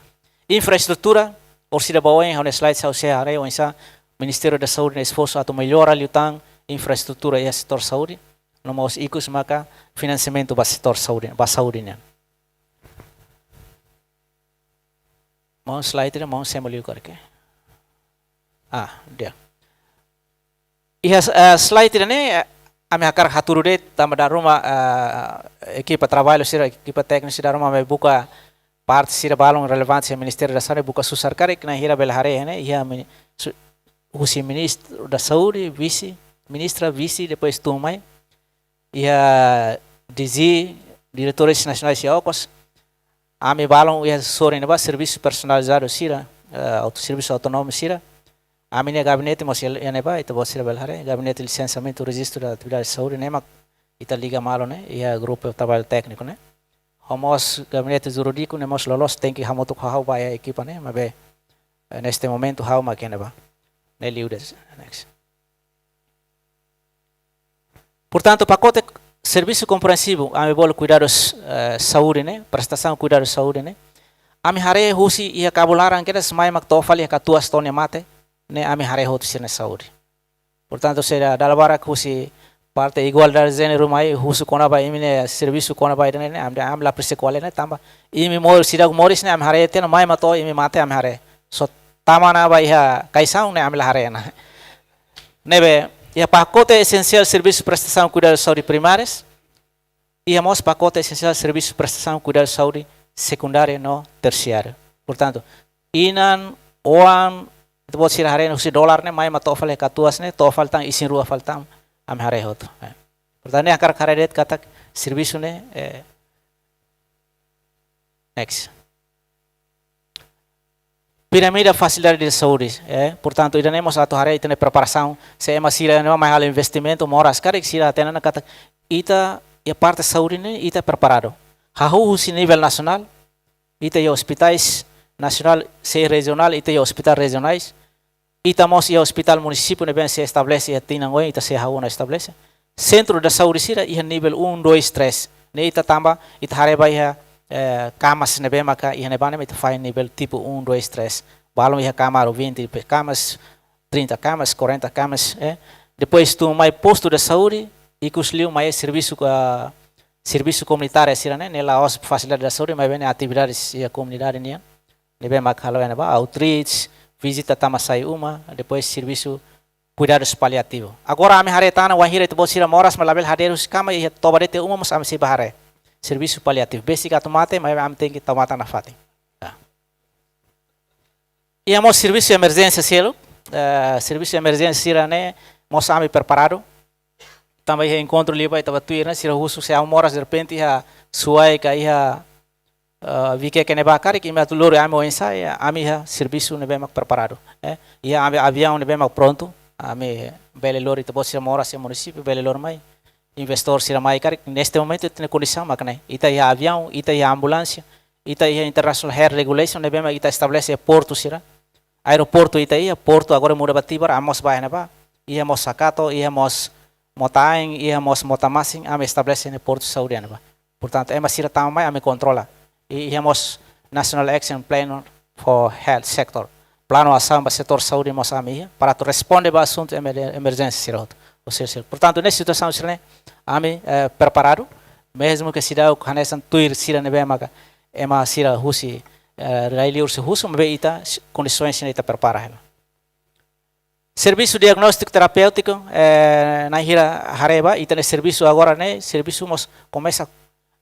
Infraestrutura, orsida ba oin, ha'u-nia slide ha'u sei haree oinsá Ministériu da Saúde nia esforsu atu mellora liután infraestrutura iha setór saúde, no mós ikus maka finansiamentu ba setór saúde, ba saúde nian. Maun slide ida, maun semo liu karik. Ah, di'ak. Iha, eh, slide ida-ne'e, eh, ami hakarak hatudu de'it, tanba dala ruma, eh, ekipa traballu sira, ekipa tékniku sira dala ruma mai buka parte sira balun relevante iha Ministériu da Saúde, buka susar karik, naran hira bele haree ne'e, iha mini-, su-, husi Ministru da Saúde, vise, ministra, vise, depois tun mai iha D G, diretores nasionais iha okos, ami balun iha sorin ne'ebá servisu personalizadu sira, eh, auto-, servisu autonómiku sira. Ami-nia gabinete mós iha ne'ebá, ita-boot sira bele haree, gabinete lisensiamentu rejistu da atividade saúde ne'e mak ita liga malu ne'e, iha grupu traballu tékniku ne'e. Ho mós gabinete jurídiku ne'e mós loloos tenke hamutuk ho ha'u ba iha ekipa ne'e, maibé, eh, neste momentu ha'u mak iha ne'ebá. Ne'e liu de'it, next. Portantu, pakote servisu komprensivu, ami bolu kuidadus, eh, saúde ne'e, prestasaun kuidadus saúde ne'e. Ami haree husi iha kabun laran kedas mai mak to'o fali iha katuas to'o nia mate, ne'e ami haree hotu sira-nia saúde. Portantu, sira dala barak husi parte igualdade de jéneru mai husu kona-ba imi-nia servisu kona-ba ida-ne'e, ami, ami la presiza ko'alia ne'e tanba imi moris, seidauk moris ne'e ami haree tiha ona, mai mak to'o imi mate ami haree. Só tama ona ba iha kaixaun ne'e ami la haree ona. Ne'ebé, iha pakote esensiál servisu prestasaun kuidadu saúde primárias, iha mós pakote esensiál servisu prestasaun kuidadu saúde sekundáriu no tersiáriu. Portantu, inan, oan, ita-boot sira haree husi dolar ne'e, mai mak to'o fali katuas ne'e, to'o fali tan isin-rua fali tan, ami haree hotu. Eh. Portantu, ne'e hakarak haree de'it katak servisu ne'e, eh, next. Piramida fasilidade de saúde, eh, portantu, ida-ne'e mós atu haree ita-nia preparasaun, se ema sira ne'e mai halo investimentu, moras karik sira hatene ona katak ita, iha parte saúde ne'e, ita preparadu. Hahú husi nivel nasionál, ita iha ospitais nasionál, se rejionál, ita iha ospitál rejionais, ita mós iha ospitál munisípiu ne'ebé sei estabelese iha tinan oin, ita sei hahú ona estabelese. Sentru de saúde sira iha nivel um, dois, três. Ne'e ita tanba, ita haree ba iha, eh, kamas ne'ebé maka iha ne'ebá ne'e mak ita fahe nivel tipu um, dois, três. Balun iha kama aru vinte pe-, kamas, trinta kamas, quarenta kamas, eh. Depois tun mai postu de saúde, ikus liu mai servisu, ah, servisu komunitáriu sira-ne'e, ne'e la'ós fasilidade de saúde, maibé ne'e atividades iha komunidade nian. Ne'ebé mak halo iha ne'ebá, outreach, vizita tama sai uma, depois servisu kuidadus paliativu. Agora ami haree tan ona, wainhira ita-boot sira moras mak labele hadeer husi kama, iha toba de'it iha uma mós ami sei bá haree. Servisu paliativu. Besik atu mate, maibé ami tenke tau matan nafatin. Ya. Iha mós servisu emerjénsia seluk, eh, servisu emerjénsia sira-ne'e mós ami preparadu. Tanba iha enkontru liubá ita bá tuir ne'e, sira husu se ami moras derrepente iha Suai ka iha, eh, Viqueque ne'ebá karik, imi atu lori ami oinsá, ami iha servisu ne'ebé mak preparadu. Eh, iha ami aviaun ne'ebé mak prontu, ami bele lori ita-boot sira moras iha munisípiu, bele lori mai. Investidór sira mai karik, neste momentu ita-nia kondisaun mak ne'e. Ita iha aviaun, ita iha ambulánsia, ita iha International Air Regulation, ne'ebé mak ita estabelese portu sira. Aeroportu ita iha, portu agora muda ba Tibar, ami mós bá iha ne'ebá. Iha mós Sakato, iha mós Mota-Ain, iha mós Mota-Masin, ami estabelese ne'e portu saúde iha ne'ebá. Portantu, ema sira tama mai, ami kontrola. I iha mós National Action Plan for Health Sector. Planu asaun ba setór saúde mós ami iha, para atu responde ba asuntu emer-, emerjénsia sira hotu. Ou seja, portantu, ne'e situasaun sira-ne'e, ami, eh, preparadu, mezmu ke seidauk hanesan tuir sira ne'ebé maka ema sira husi, eh, rai-liur sira husu, maibé ita, kondisaun sira-ne'e ita prepara hela. Servisu diagnóstiku terapéutiku, eh, na'in hira haree ba, ita-nia servisu agora ne'e, servisu mós komesa,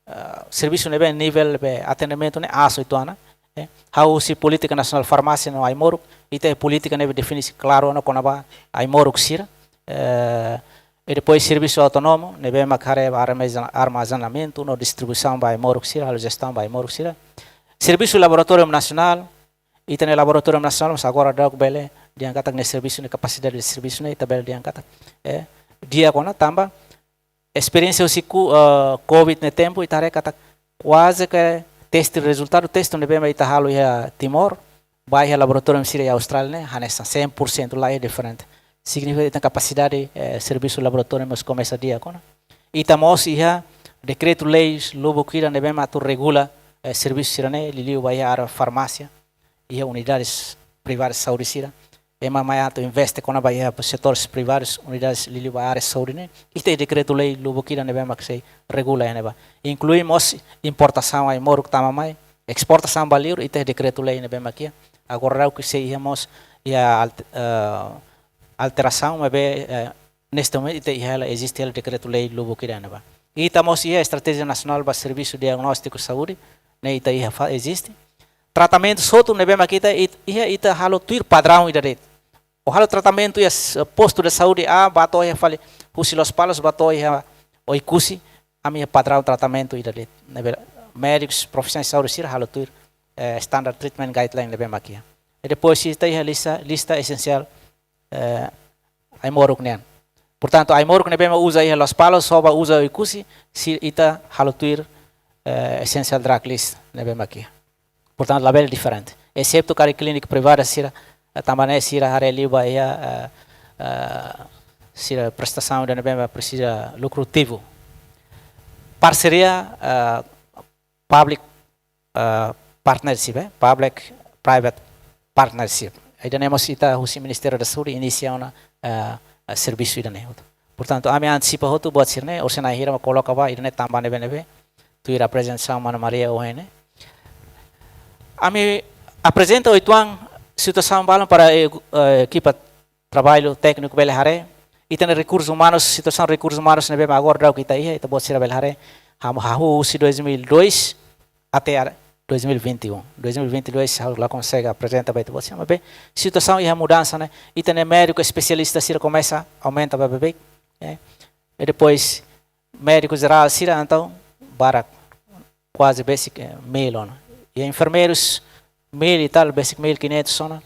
eh, servisu ne'ebé nivel be atendimentu ne'e aas uitoan ona, eh. Hahú husi Polítika Nasionál Farmásia no Ai-Moruk, ita iha polítika ne'ebé define klaru ona kona-ba ai-moruk sira. Eh, i depois servisu autónomu, ne'ebé mak haree ba armazena-, armazenamentu no distribuisaun ba ai-moruk sira, halo jestaun ba ai-moruk sira. Servisu Laboratóriu Nasionál, ita-nia Laboratóriu Nasionál, mas agora daudaun bele dehan katak nia servisu, nia kapasidade de servisu ne'e, ita bele dehan katak, eh, di'ak ona tanba esperiénsia husi ku-, eh, covid nia tempu, ita haree katak kuaze ke teste, rezultadu teste ne'ebé mak ita halo iha Timor, ba iha laboratóriu sira iha Austrália ne'e, hanesan cem por cento, la iha diferente. Signifika ita-nia kapasidade, eh, servisu laboratóriu mós komesa di'ak ona. Ita mós iha dekretu-lei lubuk ida ne'ebé mak atu regula, eh, servisu sira-ne'e, liuliu ba iha área farmásia, iha unidades privadas saúde sira. Ema mai atu investe kona-ba iha setores privados, unidades liuliu ba área saúde ne'e. Ita iha dekretu-lei lubuk ida ne'ebé mak sei regula iha ne'ebá. Inklui mós importasaun ai-moruk tama mai, esportasaun ba liur, ita iha dekretu-lei ne'ebé mak iha. Agora daudaun ke sei iha mós iha alt-, eh, alterasaun, maibé, eh, neste momentu ita iha hela, eziste hela dekretu-lei lubuk ida ne'ebá. Ita mós iha estratéjia nasionál ba servisu diagnóstiku saúde, ne'e ita iha fa-, eziste. Tratamentu hotu ne'ebé mak ita, it-, iha ita halo tuir padraun ida de'it. Ó halo tratamentu iha s-, postu de saúde A, bá to'o iha fali husi Lospalos, bá to'o iha Oekusi, ami iha padraun tratamentu ida de'it. Ne'ebé médikus profisionál saúde sira halo tuir, eh, standard treatment guideline ne'ebé mak iha. I depois ita iha lista, lista esensiál, eh, ai-moruk nian. Portantu, ai-moruk ne'ebé mak uza iha Lospalos, só bá uza Oekusi, se ita halo tuir, eh, essential drug list ne'ebé mak iha. Portantu, labele diferente. Exetu karik klínika privada sira, eh, tanba ne'e sira haree liu ba iha, eh, eh, sira prestasaun ida ne'ebé mak presiza lukrativu. Parseria, eh, public, eh, partnership, eh, public private partnership. Ida-ne'e mós ita husi Ministériu da Saúde inisia ona, eh, eh, servisu ida-ne'e. Portantu, ami antisipa hotu buat sira-ne'e, orsida na'in hira mak koloka ba, ida-ne'e tanba ne'ebé-ne'ebé. Tuir aprezentasaun Mana Maria ohin ne'e. Ami aprezenta uitoan situasaun balun para, eh, eh, ekipa traballu tékniku bele haree. Ita-nia rekursus umanus, situasaun rekursus umanus ne'ebé mak agora daudaun ita iha, ita-boot sira bele haree. Hahú husi dois mil e dois até a dois mil e vinte e um. Dois mil e vinte e dois, ha'u la konsege aprezenta ba ita-boot sira, maibé situasaun iha mudansa, ne'e. Ita-nia médiku espesialista sira komesa aumenta ba beibeik, eh. I depois, médiku jerál sira, entaun, barak, kuaze besik, eh, mil ona. I enfermeirus, mil e tal, besik mil e quinhentos ona.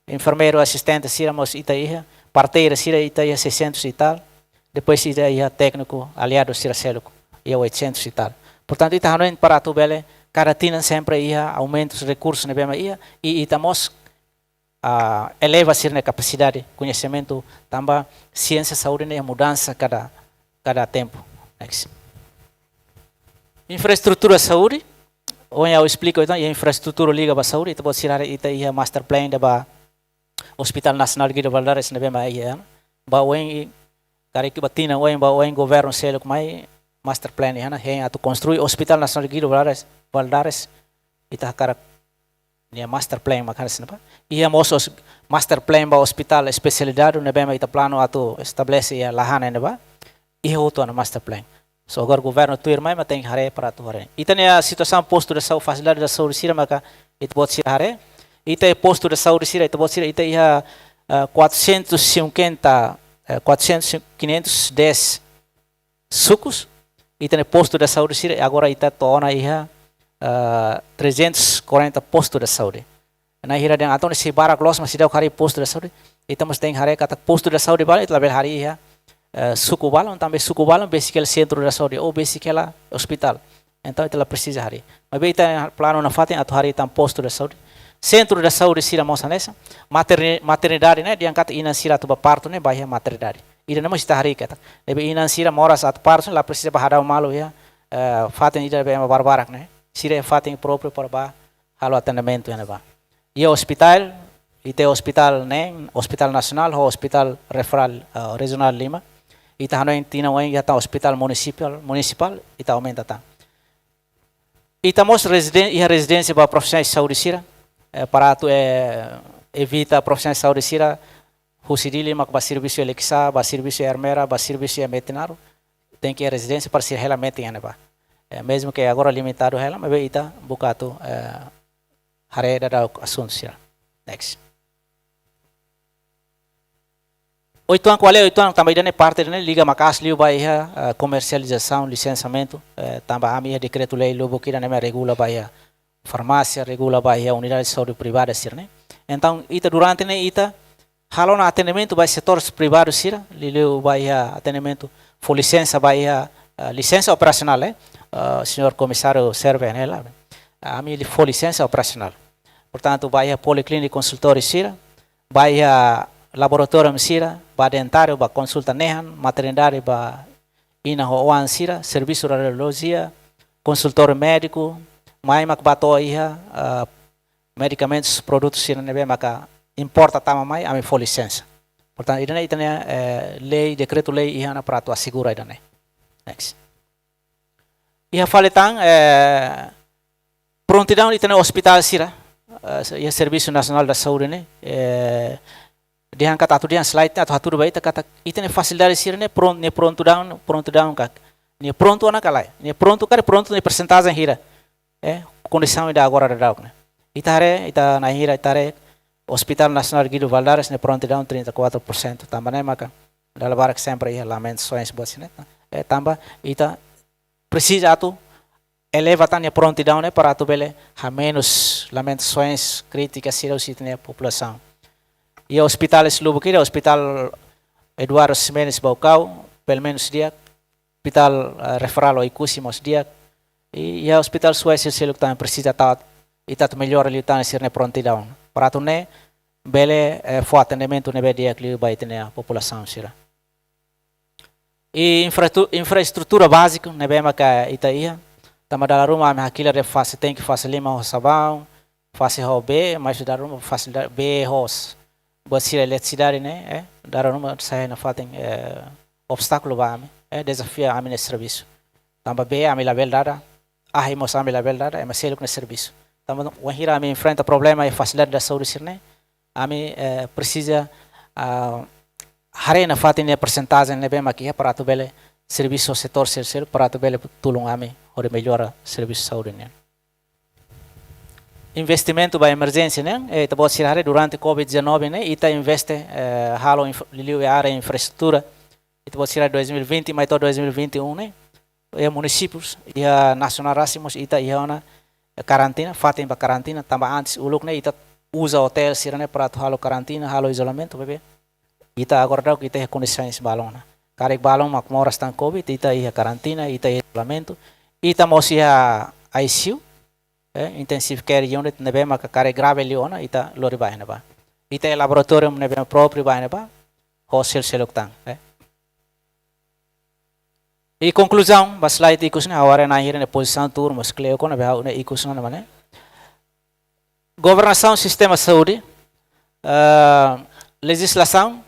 Enfermeiru asistente sira mós ita iha, parteira sira ita iha seiscentos e tal. Depois ita iha tékniku aliadu sira seluk, iha oitocentos e tal. Portantu, ita hanoin para atu bele, kada tinan sempre iha aumentus rekursus ne'ebé mak iha, i ita mós, ah, eleva sira-nia kapasidade, koñesimentu, tanba siénsia saúde ne'e mudansa kada, kada tempu. Next. Infraestrutura saúde, ohin ha'u esplika, entaun, iha infraestrutura liga ba saúde, ita-boot sira haree ita iha master plan ida ba Hospital Nasionál Guido Valadares ne'ebé mak iha, ba oin i, karik ba tinan oin, ba oin governu seluk mai master plan iha ona, hein atu konstrui Hospital Nasionál Guido Valadares, Valadares, ita hakarak nia master plan mak hanesan ne'ebá. Iha mós master plan ba hospital espesialidade ne'ebé mak ita planu atu estabelese iha Lahane ne'ebá. Iha hotu ona master plan. So, agora governu tuirmai mak tenke haree para atu haree. Ita-nia situasaun postu de saúde, fasilidade de saúde sira maka ita-boot sira haree. Ita-nia postu de saúde sira, ita-boot sira, ita iha, ah, quatrocentos e cinquenta, eh, quatrocentos, quinhentos e dez sukus. Ita-nia postu de saúde sira, agora ita to'o ona iha, ah, trezentos e quarenta postu de saúde. Na'in hira dehan, entaun, se barak loos mak seidauk harii postu de saúde, ita mós tenke haree katak postu de saúde balu, ita labele harii iha, eh, suku balun, tanba suku balun besik hela sentru de saúde, ou besik hela ospitál. Entaun, ita la presiza harii. Maibé ita planu nafatin atu harii tan postu de saúde. Sentru de saúde sira mós hanesan. Materni-, maternidade ne'e, dehan katak inan sira atu bá partu ne'e, bá iha maternidade. Ida-ne'e mós ita harii katak. Ne'ebé inan sira moras atu partu, la presiza bá hadau malu iha, eh, fatin ida ne'ebé ema barbarak ne'e. Sira iha fatin própriu para bá halo atendimentu iha ne'ebá. Iha ospitál, ita iha ospitál neen, Hospital Nasionál, ho Hospital Referral, eh, Rejionál lima. Ita hanoin tinan oin iha tan ospitál munisipál, munisipál, ita aumenta tan. Ita mós reziden-, iha rezidénsia ba profisionais saúde sira, eh, para atu, eh, evita profisionais saúde sira husi Dili mak bá servisu iha Likisá, bá servisu iha Ermera, bá servisu iha Metinaro, tenke iha rezidénsia para sira hela metin iha ne'ebá. Eh, mezmu ke agora limitadu hela, maibé ita buka atu, eh, haree daudauk asuntu sira. Next. Uitoan, ko'alia uitoan, tanba ida-ne'e parte ida-ne'e liga maka'as liu ba iha, eh, komersializasaun, lisensiamentu, eh, tanba ami iha dekretu-lei lubuk ida ne'ebé regula ba iha farmásia, regula ba iha unidade de saúde privada sira-ne'e. Entaun, ita durante ne'e ita halo ona atendimentu ba setór privadu sira, liuliu ba iha atendimentu fó lisensa ba iha, eh, lisensa operasionál, eh, eh, señór komisáriu serve hela. Ami li-, fó lisensa operasionál. Portantu, ba iha poliklínika konsultóriu sira, ba iha laboratóriu sira, ba dentáriu, ba konsulta nehan, maternidade, ba inan ho oan sira, servisu radiolojia, konsultóriu médiku, mai mak bá to'o iha, ah, medikamentus, produtu sira ne'ebé maka importa tama mai, ami fó lisensa. Portantu, ida-ne'e ita-nia, eh, lei, dekretu-lei iha ona para atu asegura ida-ne'e. Next. Iha fali tan, eh, prontidaun ita-nia ospitál sira, eh, iha Servisu Nasionál da Saúde ne'e, eh, dehan katak atu dehan slide atu hatudu ba ita katak ita-nia fasilidade sira-ne'e pron-, nia prontidaun, prontidaun ka, nia prontu ona ka lae, nia prontu karik prontu nia persentajen hira. Eh, kondisaun ida agora daudauk ne'e. Ita haree, ita na'in hira ita haree Hospital Nasionál Guido Valadares nia prontidaun trinta e quatro por cento. Tanba ne'e maka dala barak sempre iha lamentasoens buat sira-ne'e. Eh, tanba ita presiza atu eleva tan nia prontidaun ne'e para atu bele hamenus lamentasoens, krítika sira husi ita-nia populasaun. Iha ospitais lubuk ida, Hospital Eduardo Ximenes Baucau, pelumenus di'ak, Hospital, eh, Referral Oekusi mós di'ak. I, iha ospitais seluk tan presiza atu, ita atu mellora liután sira-nia prontidaun. Para atu ne'e bele, eh, fó atendimentu ne'ebé di'ak liu ba ita-nia populasaun sira. I infrastru-, infraestrutura báziku ne'ebé maka ita iha. Tanba dala ruma ami hakilar de'it fase tenke, fase liman ho sabaun, fase ho bee, mais dala ruma fase da-, bee ho s-, buat sira eletrisidade ne'e, eh, dala ruma sai nafatin, eh, obstákulu ba ami, eh, dezafia ami-nia servisu. Tanba bee ami labele dada, ahi mós ami labele dada, ema seluk nia servisu. Tanba wainhira ami enfrenta problema iha fasilidade da saúde sira-ne'e, ami, eh, presiza, ah, haree nafatin nia persentajen ne'ebé mak iha para atu bele servisu setór sel-sel para atu bele tulun ami hodi mellora servisu saúde nian. Investimentu ba emerjénsia nian, eh, ita-boot sira haree durante covid dezanove ne'e, ita investe, eh, halo inf-, liuliu iha área infraestrutura. Ita-boot sira dois mil e vinte, mai to'o dois mil e vinte e um ne'e, iha munisípius, iha nasionál rasik mós ita iha ona karantina, fatin ba karantina, tanba antes uluk ne'e ita uza otél sira-ne'e para atu halo karantina, halo izolamentu, maibé ita agora daudauk ita iha kondisoens balun ona. Karik balun mak moras tan covid, ita iha karantina, ita iha izolamentu, ita mós iha I C U, eh, intensive care unit ne'ebé maka karik grave liu ona, ita lori ba iha ne'ebá. Ita iha laboratóriu ne'ebé própriu ba iha ne'ebá, ho sel seluk tan, eh. I konkluzaun, ba slide ikus ne'e, ha'u haree na'in hira nia pozisaun tuur, mós kleur kona-ba ha'u-nia ikus ne'e, mana. Governasaun sistema saúde, eh, lejizlasaun,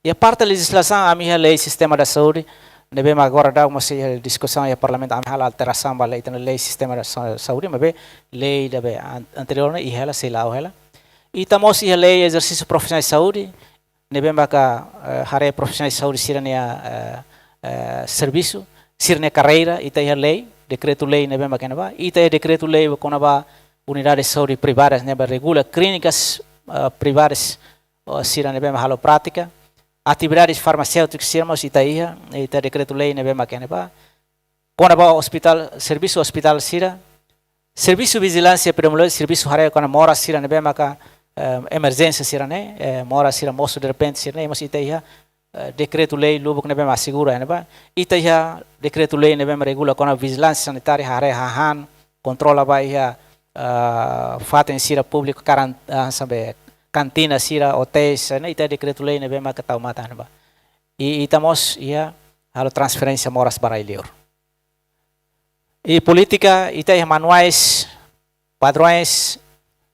iha parte lejizlasaun, ami iha lei sistema da saúde, ne'ebé mak agora daudauk mós iha diskusaun iha parlamentu, ami halo alterasaun ba lei, ita-nia lei sistema da sa-, saúde, maibé lei ida be an-, anteriór ne'e iha hela, sei la'o hela. Ita mós iha lei ezersísiu profisionál saúde, ne'ebé maka, eh, haree profisionál saúde sira-nia, eh, eh, servisu, sira-nia karreira, ita iha lei, dekretu-lei ne'ebé maka iha ne'ebá, ita iha dekretu-lei kona-ba unidade saúde privada ne'ebé regula klínikas, eh, privadas, eh, sira ne'ebé halo prátika, atividades farmaséutika sira mós ita iha, ita dekretu-lei ne'ebé maka iha ne'ebá, kona-ba ospitál, servisu ospitál sira, servisu vijilánsia epidemiolójika, servisu haree kona-ba moras sira ne'ebé maka, eh, emerjénsia sira-ne'e, eh, moras sira mosu derrepente sira-ne'e, mós ita iha, eh, dekretu-lei lubuk ne'ebé mak asegura ne'ebá. Ita iha dekretu-lei ne'ebé mak regula kona-ba vijilánsia sanitária, haree hahán, kontrola ba iha, eh, fatin sira públiku karan-, ah, sampai kantina sira, otéis, ne'e ita dekretu-lei ne'ebé maka tau matan ne'ebá. I ita mós iha halo transferénsia moras ba rai-liur. I polítika, ita iha manuais, padrões,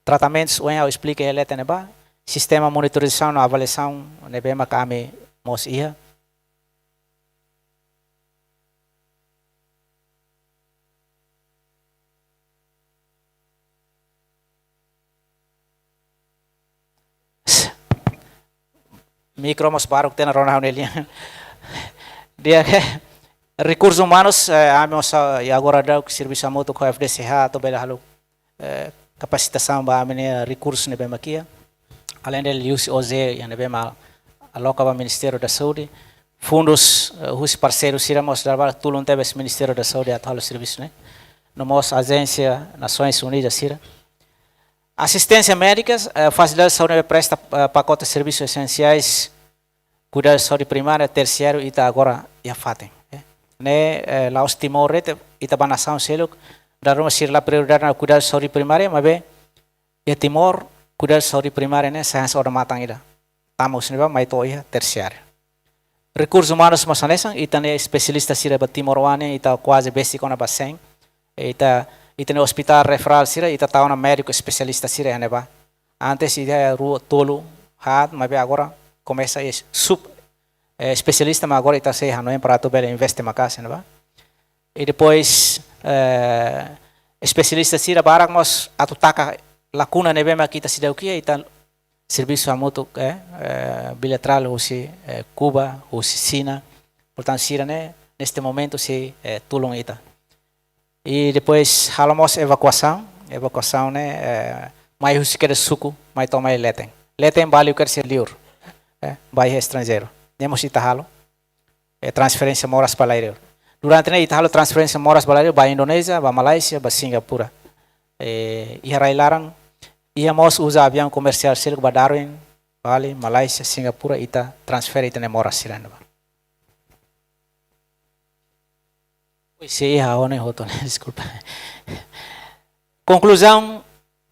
tratamentus, ohin ha'u esplika iha leten ne'ebá, sistema monitorizasaun no avaliasaun ne'ebé maka ami mós iha. Mikro mós baruk tiha ona rona ha'u-nia lian. Di'ak, eh, rekursus umanus, eh, ami mós, eh, agora daudauk servisu hamutuk ho F D C H atu bele halo, eh, kapasitasaun ba ami-nia rekursu ne'ebé mak iha. Além de liuhusi O J ne'ebé mak aloka ba Ministériu da Saúde, fundus, eh, husi parseiru sira mós dala barak tulun tebes Ministériu da Saúde atu halo servisu ne'e. No mós ajénsia Nasoins Unidas sira. Asisténsia médika, eh, fasilidade saúde ne'ebé presta, eh, pakote servisu esensiais, kuidadu saúde primária, tersiáriu, ita agora iha fatin, eh. Ne'e, eh, la'ós Timor de'it, ita ba nasaun seluk, dala ruma sira la prioridade ona kuidadu saúde primária, maibé iha Timor, kuidadu saúde primária ne'e sai hanesan odamatan ida. Tama husi ne'ebá mai to'o iha tersiáriu. Rekursus umanus mós hanesan, ita-nia espesialista sira ba Timor-Leste, ita kuaze besik ona ba sein. Ita, ita-nia ospitál referál sira, ita tau ona médiku espesialista sira iha ne'ebá. Antes ita rua, tolu, haat, maibé agora komesa iha sub, eh, espesialista, mas agora ita sei hanoin para atu bele investe maka'as iha ne'ebá. I depois, eh, espesialista sira barak mós atu taka lakuna ne'ebé mak ita seidauk iha, ita servisu hamutuk, eh, eh, bilaterál husi, eh, Kuba, husi Xina, portantu sira-ne'e neste momento sei, eh, tulun ita. I depois halo mós evakuasaun, evakuasaun ne'e, eh, mai husi kedas suku, mai to'o mai leten. Leten ba liu kedas iha liur, eh, ba iha estranjeiru. Ne'e mós ita halo, eh, transferénsia moras ba rai-liur. Durante ne'e ita halo transferénsia moras ba rai-liur, ba Indonézia, ba Malázia, ba Singapura. Eh, iha rai-laran, iha mós uza aviaun komersiál seluk ba Darwin, Bali, Malázia, Singapura, ita transfere ita-nia moras sira ne'ebá. Oi, sei iha ona hotu, deskulpa. Konkluzaun,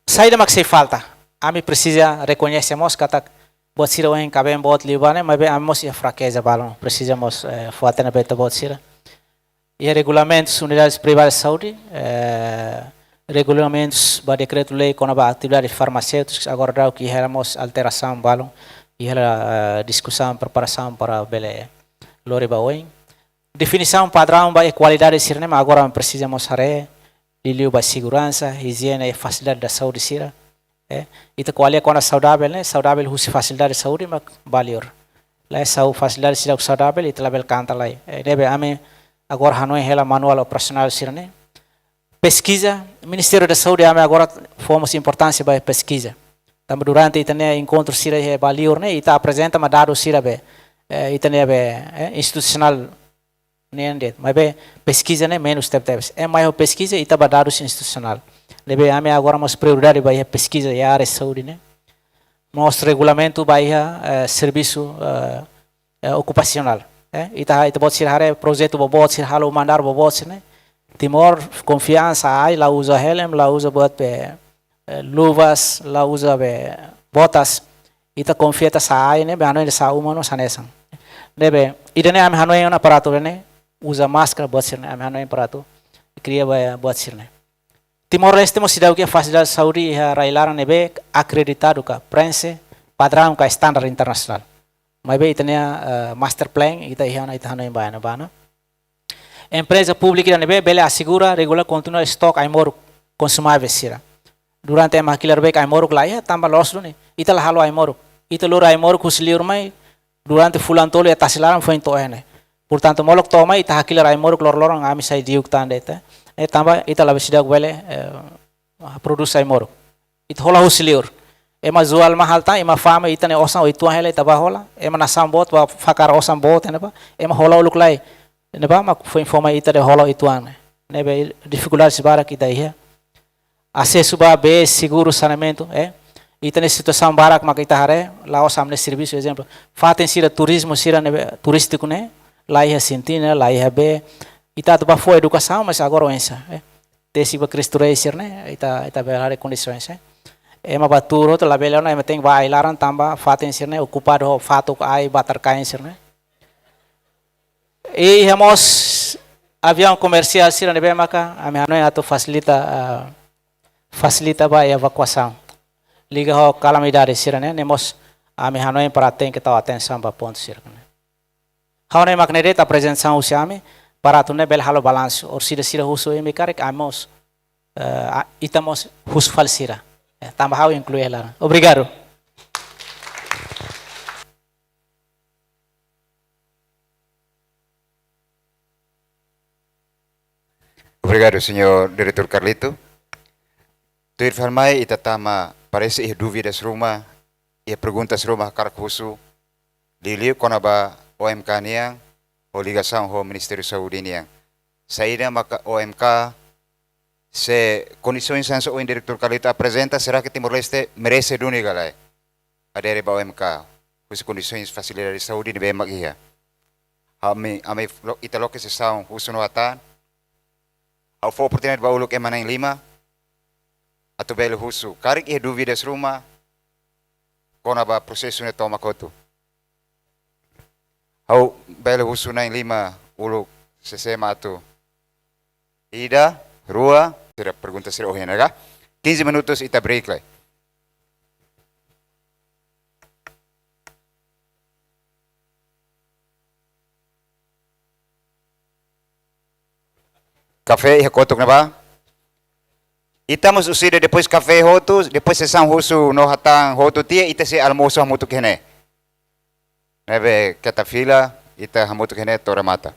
saida mak sei falta. Ami presiza rekoñese mós katak buat sira ohin kaben boot liu ba ne'e, maibé ami mós iha frakeza balun. Presiza mós, eh, fó-hatene ba ita-boot sira. Iha regulamentus unidades privadas saúde, eh, regulamentus ba dekretu-lei kona-ba atividade farmaséutika, agora daudauk iha hela mós alterasaun balun, iha hela, eh, diskusaun, preparasaun para bele lori ba oin. Definisaun padraun ba iha kualidade sira-ne'e mak agora presiza mós haree, liuliu ba seguransa, ijiene, fasilidade saúde sira. Eh, ita ko'alia kona saudavel ne'e, saudavel husi fasilidade saúde mak ba liur. Lae, saúde, fasilidade sira saudavel, ita labele kanta lai. Eh, ne'ebé ami agora hanoin hela manuál operasionál sira-ne'e. Peskiza, Ministériu Saúde, ami agora fó mós importánsia ba peskiza. Tanba durante ita-nia enkontru sira iha ba liur ne'e, ita aprezenta mak dadus sira be, eh, ita-nia be, eh, institusionál nian de'it. Maibé peskiza ne'e menus tebetebes. Ema mai ho peskiza, ita ba dadus institusionál. Ne'ebé ami agora mós prioridade ba iha peskiza iha área saúde ne'e. Mós regulamentu ba iha, eh, servisu, eh, eh, okupasionál. Eh, ita, ita-boot sira haree projetu boboot sira halo, mandar boboot sira-ne'e. Timor konfia sa'e ai, la uza helm, la uza buat be, eh, luvas, la uza be botas. Ita konfia ita sa'e ai ne'e, be hanoin ida sa'e uma no hanesan. Ne'ebé, ida-ne'e ami hanoin ona para atu ne'e, uza máskara buat sira-ne'e, ami hanoin para atu kria ba buat sira-ne'e. Timor-Leste mós seidauk iha fasilidade saúde iha rai-laran ne'ebé akreditadu ka preenxe padraun ka standar internasionál. Maibé ita-nia, eh, master plan, ita iha ona, ita hanoin ba ne'ebá ona. Empreza públika ida ne'ebé bele asegura, regula, kontinua estoke ai-moruk konsumável sira. Durante ema hakilar beik ai-moruk la iha, tanba loos duni. Ita la halo ai-moruk. Ita lori ai-moruk husi liur mai, durante fulan tolu iha tasi laran foin to'o iha ne'e. Portantu, molok to'o mai, ita hakilar ai-moruk loroloron, ami sai diuk tan de'it. Eh, tanba ita labele seidauk bele, eh, prodús ai-moruk. Ita hola husi liur. Ema jual mahal tan, ema fa'an mai ita-nia osan uitoan hela ita bá hola. Ema nasaun boot bá fakar osan boot ne'ebá. Ema hola uluk lai. Ne'ebá mak foin fó mai ita de'it hola uitoan ne'e. Ne'ebé difikuldade sira barak ita iha. Asesu ba bee, seguru, saneamentu, eh. Ita-nia situasaun barak mak ita haree, la'ós ami-nia servisu, ezemplu. Fatin sira turizmu sira ne'ebé turístiku ne'e, la iha sintina, la iha bee. Ita atu bá fó edukasaun, mas agora oinsá, eh. Tesi ba Cristo Rei sira-ne'e, ita, ita bele haree kondisoens, eh. Ema bá tuur hotu labele ona, ema tenke bá ai-laran tanba fatin sira-ne'e okupadu ho fatuk, ai, batar-kain sira-ne'e. I iha mós aviaun komersiál sira ne'ebé maka ami hanoin atu fasilita, ah, fasilita ba evakuasaun. Liga ho kalamidade sira-ne'e, ne'e mós ami hanoin para tenke tau atensaun ba pontu sira-ne'e. Ha'u hanoin mak ne'e de'it aprezentasaun husi ami, para atu nune'e bele halo balansu. Orsida sira husu imi karik, ami mós, eh, a-, ita mós husu fali sira. Eh, tanba ha'u inklui hela. Obrigadu. Obrigadu, señór Diretór Carlito. Tuir fali mai, ita tama, parese iha dúvidas ruma, iha perguntas ruma hakarak husu, liuliu kona-ba O M K nian, ho ligasaun ho Ministériu Saúde nian. Saida maka O M K, se kondisoens hanesan ohin Diretór Carlito aprezenta, será que Timor-Leste merese duni ka lae adere ba O M K, husi kondisoens fasilidade saúde ne'ebé mak iha? Ami, ami lo-, ita loke sesaun husu no hatán. Ha'u fó oportunidade ba uluk ema na'in-lima atu bele husu. Karik iha dúvidas ruma kona-ba prosesu ne'e tomak hotu. Ha'u bele husu na'in-lima uluk sesema atu. Ida, rua, sira pergunta sira ohin ne'e ka? Quinze minutos ita break lai. Kafé iha kotuk ne'ebá. Ita mós orsida depois kafé hotu, depois sesaun husu no hatán hotu tiha, ita sei almosu hamutuk iha ne'e. Ne'ebé keta fila, ita hamutuk iha ne'e to'o remata.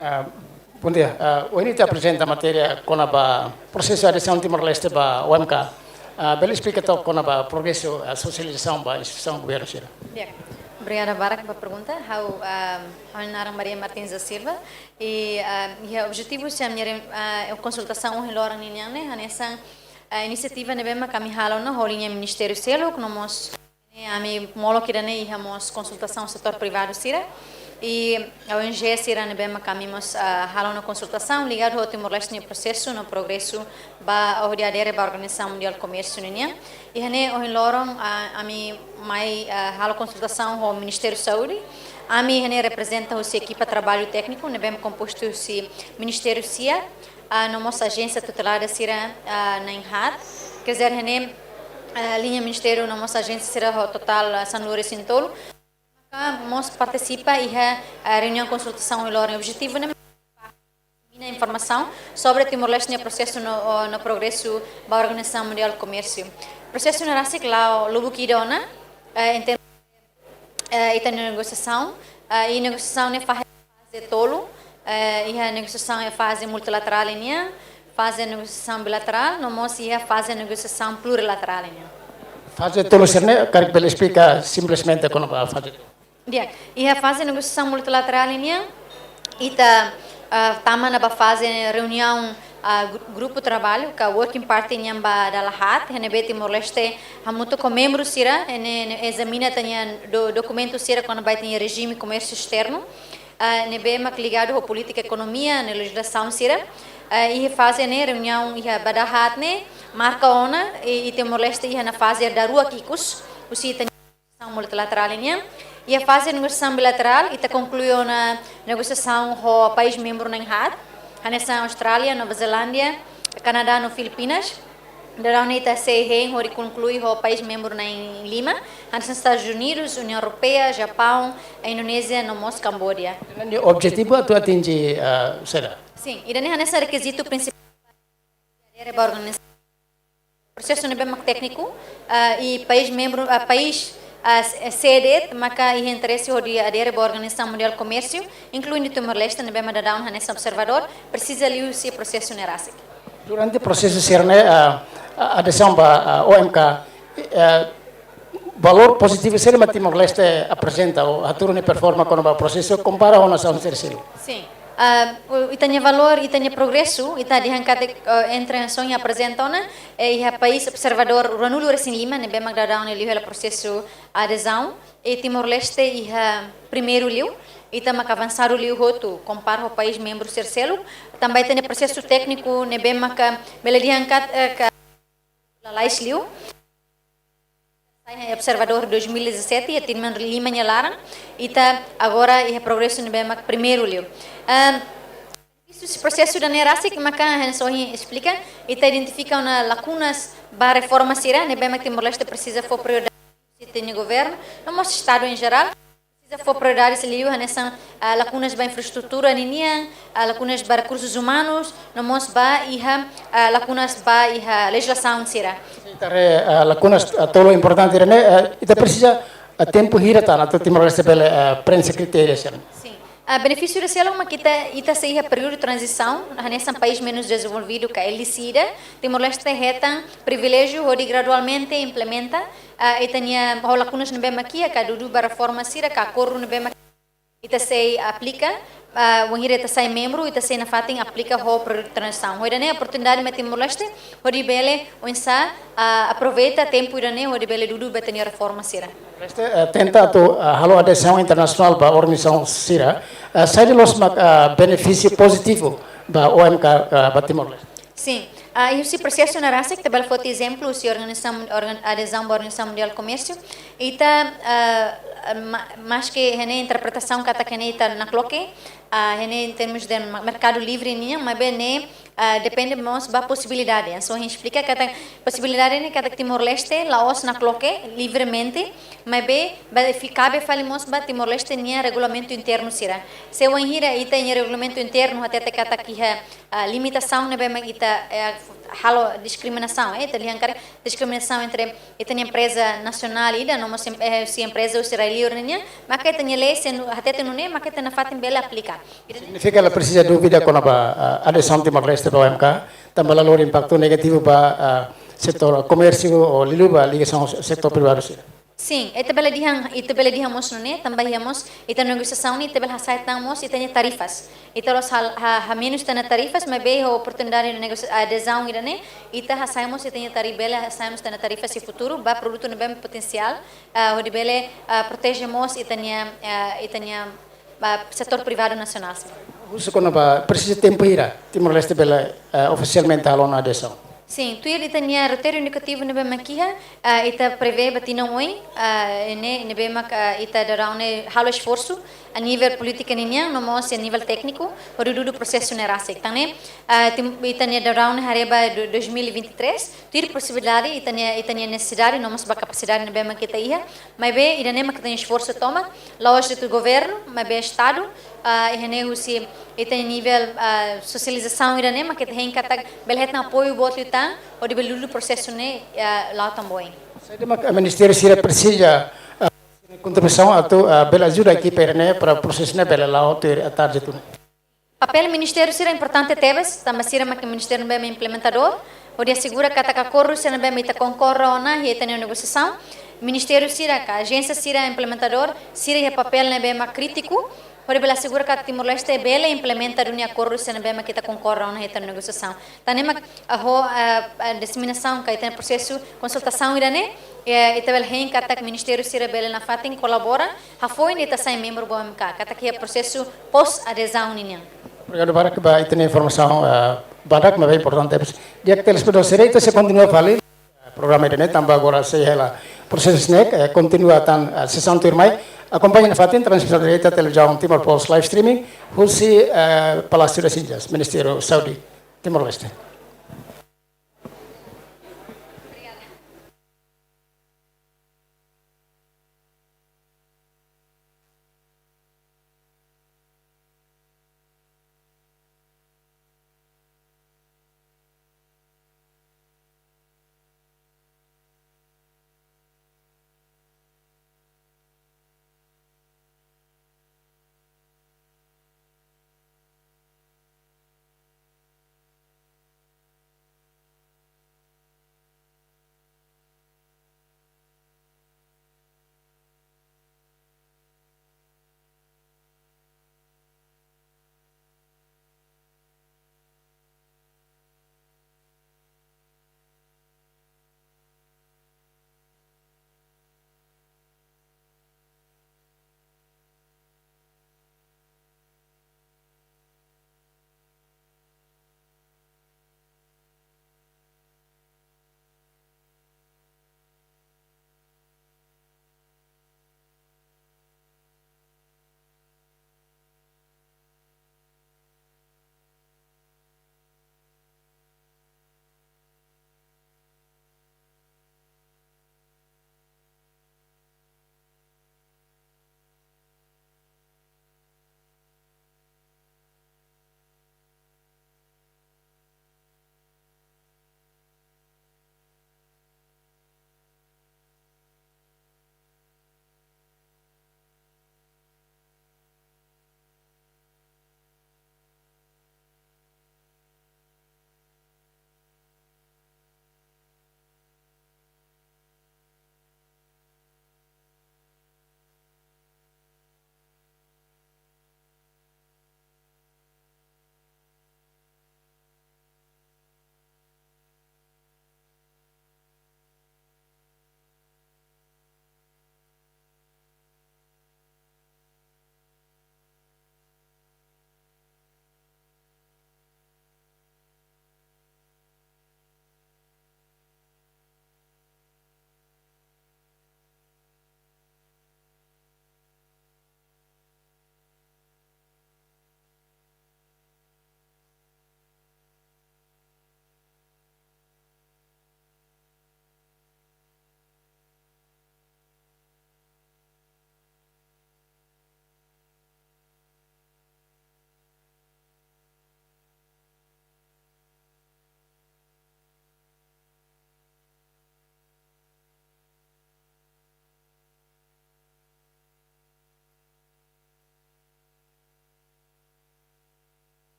Ah, bom dia. Ah, ohin ita aprezenta matéria kona-ba prosesu adezaun Timor-Leste ba O M K. Ah, bele esplika took kona-ba progresu, ah, sosializasaun ba instituisaun governu sira. Di'ak. Obrigada barak ba pergunta. Ha'u, ah, ha'u-nia naran Maria Martins da Silva. I, ah, iha objetivu sira-nia, ah, konsultasaun ohin loron ninian ne'e, hanesan, ah, inisiativa ne'ebé mak ami halo ona ho liña ministériu seluk, no mós ne'e ami molok ida-ne'e iha mós konsultasaun setór privadu sira. I O N G sira ne'ebé mak ami mós, ah, halo ona konsultasaun ligadu ho Timor-Leste nia prosesu no progresu ba hodi adere ba Organizasaun Mundiál Komérsiu ninian. Iha ne'e ohin loron, ah, ami mai, ah, halo konsultasaun ho Ministériu Saúde. Ami iha ne'e reprezenta husi ekipa traballu tékniku ne'ebé kompostu husi ministériu sira, ah, no mós ajénsia tutelada sira, ah, na'in haat. Quer dizer, iha ne'e, ah, liña ministériu no mós ajénsia sira ho totál, ah, sanulu-resin-tolu. Maka mós partisipa iha, ah, reuniaun konsultasaun ohin loron. Objetivu ne'e mina informasaun sobre Timor-Leste nia prosesu no, no progresu ba Organizasaun Mundiál Komérsiu. Prosesu ne'e rasik la'o lubuk ida ona, eh, em termos, eh, ita-nia negosiasaun, eh, i negosiasaun ne'e fahe faze tolu, eh, iha negosiasaun iha faze multilaterál nian, faze negosiasaun bilaterál, no mós iha faze negosiasaun plurilaterál nian. Faze tolu sira-ne'e, karik bele esplika simplesmente kona-ba faze tolu? Di'ak, iha faze negosiasaun multilaterál nian, ita, ah, tama ona ba faze reuniaun, ah, gru-, grupu traballu, ka working party nian ba dala haat, iha ne'ebé Timor-Leste hamutuk ho membru sira, ne'e, ne'e ezamina ita-nia do-, dokumentu sira kona-ba ita-nia rejime komérsiu esternu, ah, ne'ebé mak ligadu ho polítika ekonomia, no lejizlasaun sira. Ah, iha faze ne'e reuniaun iha ba dala haat ne'e, marka ona, i, i Timor-Leste iha ona faze daruak ikus, husi ita negosiasaun multilaterál nian. Iha faze negosiasaun bilaterál, ita konklui ona negosiasaun ho país membru na'in haat, hanesan Austrália, Nova Zelándia, Kanadá no Filipinas. Daudaun ne'e ita sei hein hodi konklui ho país membru na'in lima, hanesan Estados Unidos, Uniaun Europeia, Japaun, Indonézia no mós Kamboja. Nia objetivu atu atinje, ah, saida? Sin, ida-ne'e hanesan rekizitu prinsipál adere ba organizasaun. Prosesu ne'ebé mak tékniku, ah, i país membru, ah, país, ah, s-, eh, sé de'it maka iha interese hodi adere ba Organizasaun Mundiál Komérsiu, inkluindu Timor-Leste ne'ebé mak daudaun hanesan observadór, presiza liu husi prosesu ne'e rasik. Durante prosesu sira-ne'e, ah, ah, adezaun ba, ah, O M K, eh, valór pozitivu saida mak Timor-Leste aprezenta ou hatuur nia performa kona-ba prosesu kompara ho nasaun sira seluk? Sin. Ah, o, ita-nia valór, ita-nia progresu, ita dehan katak, eh, entre nasaun aprezenta ona, eh, iha país observadór ruanulu-resin-lima, ne'ebé mak daudaun liu hela prosesu adezaun, i Timor-Leste iha primeiru liu, ita mak avansadu liu hotu, kompara ho país membru sira seluk, tanba ita-nia prosesu tékniku, ne'ebé maka bele dehan katak, eh, ka lalais liu. Sai observadór dois mil e dezassete, iha tinan lima nia laran, ita agora iha progresu ne'ebé mak primeiru liu. Ehm, husi prosesu ida-ne'e rasik maka hanesan ohin esplika, ita identifika ona lakunas ba reforma sira, ne'ebé mak Timor-Leste presiza fó prioridade husi ita-nia governu, no mós Estadu em geral. Presiza fó prioridade liu hanesan, ah, lakunas ba infraestrutura ninian, ah, lakunas ba rekursus umanus, no mós ba iha, ah, lakunas ba iha lejizlasaun sira. Ita haree, ah, lakunas, ah, tolu importante ne'e, ah, ita presiza, ah, tempu hira tan atu Timor-Leste bele, ah, prenxe kritéria sira? Sin. Ah, benefísiu ida seluk mak ita, ita sei iha períodu tranzisaun, hanesan país menus dezenvolvidu ka L D C ida, Timor-Leste hetan priviléjiu hodi gradualmente implementa, ah, ita-nia ho lakunas ne'ebé mak iha ka dudu ba reforma sira ka akordu ne'ebé mak ita sei aplika, ah, wainhira ita sai membru, ita sei nafatin aplika ho períodu tranzisaun. Ho ida-ne'e oportunidade mai Timor-Leste, hodi bele oinsá, ah, aproveita tempu ida-ne'e, hodi bele dudu ba ita-nia reforma sira. Leste, eh, tenta atu, ah, halo adezaun internasionál ba organizasaun sira, ah, saida loos mak, ah, benefísiu pozitivu ba O M K, ah, ba Timor-Leste? Sin, ah, iha husi prosesu ne'e rasik, ita bele foti ezemplu, husi organizasaun, organ-, adezaun ba Organizasaun Mundiál Komérsiu, ita, ah, ma-, maske iha ne'e interpretasaun katak iha ne'e ita nakloke, ah, iha ne'e em termos de ma-, merkadu livre nian, maibé ne'e, ah, depende mós ba posibilidade. Entaun, esplika katak posibilidade ne'e katak Timor-Leste la'ós nakloke livremente, maibé ba fika be fali mós ba Timor-Leste nia regulamentu internu sira. Se wainhira ita-nia regulamentu internu hatete katak iha, ah, limitasaun ne'ebé mak ita, eh, halo diskriminasaun, eh, ita dehan karik diskriminasaun entre ita-nia empreza nasionál ida no mós em-, eh, husi empreza husi rai-liur nian, maka ita-nia lei se nu-, hatete nune'e, maka ita nafatin bele aplika. Signifika la presiza dúvida kona-ba, ah, adezaun Timor-Leste ba O M K, tanba la lori impaktu negativu ba, ah, setór komérsiu ou liuliu ba ligasaun ho setór privadu sira. Sin, ita bele dehan, ita bele dehan mós nune'e, tanba iha mós ita negosiasaun ne'e ita bele hasai tan mós ita-nia tarifas. Ita la'ós ha, ha, hamenus ita-nia tarifas, maibé iha oportunidade negosia-, adezaun ida-ne'e, ita hasai mós ita-nia tari-, bele hasai mós ita-nia tarifas iha futuru ba produtu ne'ebé potensiál, ah, hodi bele, ah, proteje mós ita-nia, ah, ita-nia, ah, setór privadu nasionál sira. Husu kona-ba presiza tempu hira Timor-Leste bele, ah, ofisialmente halo ona adezaun. Sin, tuir ita-nia roteiru indikativu ne'ebé mak iha, ah, ita prevee ba tinan oin, ah, ne'e, ne'ebé mak, ah, ita daudaun ne'e halo esforsu a nivel polítika ninian, no mós a nivel tékniku, hodi dudu prosesu ne'e rasik. Tan ne'e, ah, tim-, ita-nia daudaun ne'e haree ba do-, dois mil e vinte e três, tuir posibilidade, ita-nia, ita-nia nesesidade, no mós ba kapasidade ne'ebé mak ita iha, maibé ida-ne'e mak ita-nia esforsu tomak, la'ós de'it governu, maibé Estadu, ah, iha ne'e husi ita-nia nivel, ah, sosializasaun ida-ne'e mak ita hein katak bele hetan apoiu boot liután, hodi bele dudu prosesu ne'e, ah, la'o tan ba oin. Saida mak ministériu sira presiza, ah, kontribuisaun atu, ah, bele ajuda ekipa ida-ne'e para prosesu ne'e bele la'o tuir, ah, target ne'e. Papél ministériu sira importante tebes, tanba sira mak ministériu ne'ebé implementadór, hodi asegura katak akordu sira ne'ebé ita konkorda ona iha ita-nia negosiasaun. Ministériu sira ka ajénsia sira implementadór, sira iha papél ne'ebé mak krítiku, hodi bele asegura katak Timor-Leste bele implementa duni akordu sira ne'ebé ita konkorda ona iha ita-nia negosiasaun. Tan ne'e mak, ah, ho, ah, ah, diseminasaun ka ita-nia prosesu konsultasaun ida-ne'e, eh, ita bele hein katak ministériu sira bele nafatin kolabora, hafoin ita sai membru ba O M K, katak iha prosesu pós-adezaun ninian. Obrigadu barak ba ita-nia informasaun, ah, badak, maibé importante. Di'ak, telespetadór sira, ita sei kontinua fali programa ida-ne'e, tanba agora sei hela prosesu ne'e, eh, kontinua tan, eh, sesaun tuirmai. Akompaña nafatin transmisaun direta televizaun Timor Post live streaming, husi, eh, Palácio das Índias, Ministériu Saúde Timor-Leste.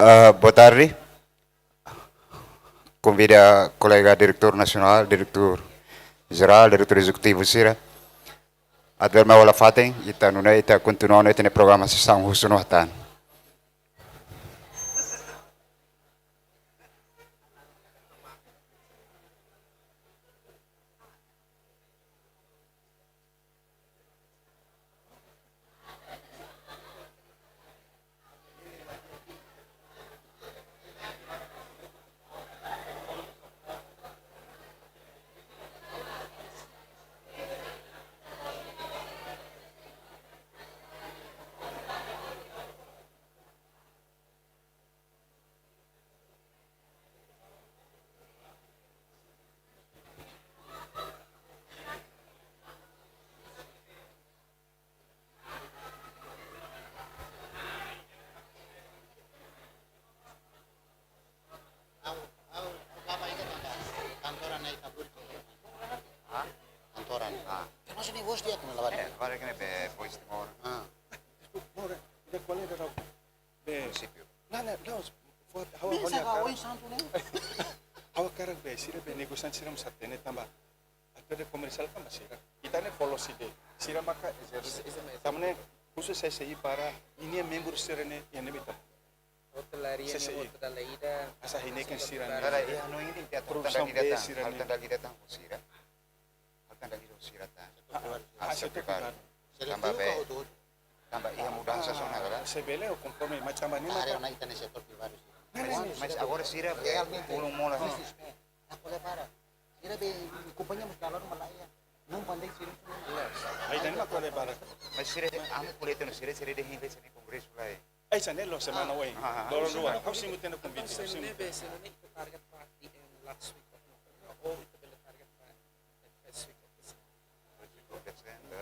Ah, boa tarde. Konvida kolega diretór nasionál, diretór jerál, diretór ezekutivu sira atu bele mai hola fatin, ita nune'e ita kontinua ona ita-nia programa sesaun husu no hatán. Au, au, au kaba ida tamba kantoran nai kabur. Hah? Kantoran. Ah. Termasuk ni bos dia kena lawan. Eh, agora que be Voice Timor. Ah. Deskulpa, Timor, ida kolega rau. Be. Munisípiu. Não, não, não. Fo, hawa, Bisa hawa ka, karak. Oi santu ne. Hawa karak be, sira be negosiante sira mós hatene tamba. Atu de komersiál tamba sira. Ita ne'e fó loos ida. Sira maka ezerse. Tamba ne'e, khusus S I para ninia membru sira ne'e, iha ne'ebé ita. Hotelaria ne'e, S S I. Hotelaria. Asa hinekan sira ne'e. Kada, iha no ini dia produsaun be sira ne'e. Hal tanda lida tan sira. Hal tanda lida sira tan. Ah, ah, ah, setor privadu. Tamba be. Tamba iha mudansa sona, kada? Se bele, konforme, mas tamba ne'e, mas ita-nia setor privadu. Mas, mas agora sira be, realmente, ulun mola. Ako le para. Sira be kompañia mós dalan malae. Não pandai sira. Ai, dan mak kole para. Mas sira, ami ko'alia tiha ona sira, sira dehan sira iha kongresu lai. Ai, hanesan ne'e loos semana oin. Ah, ah, ah, loron rua. Ha'u simu tiha ona konvite, ha'u simu tiha ona. Target party in last week of November, or ita bele target party in first week of December. First week of December.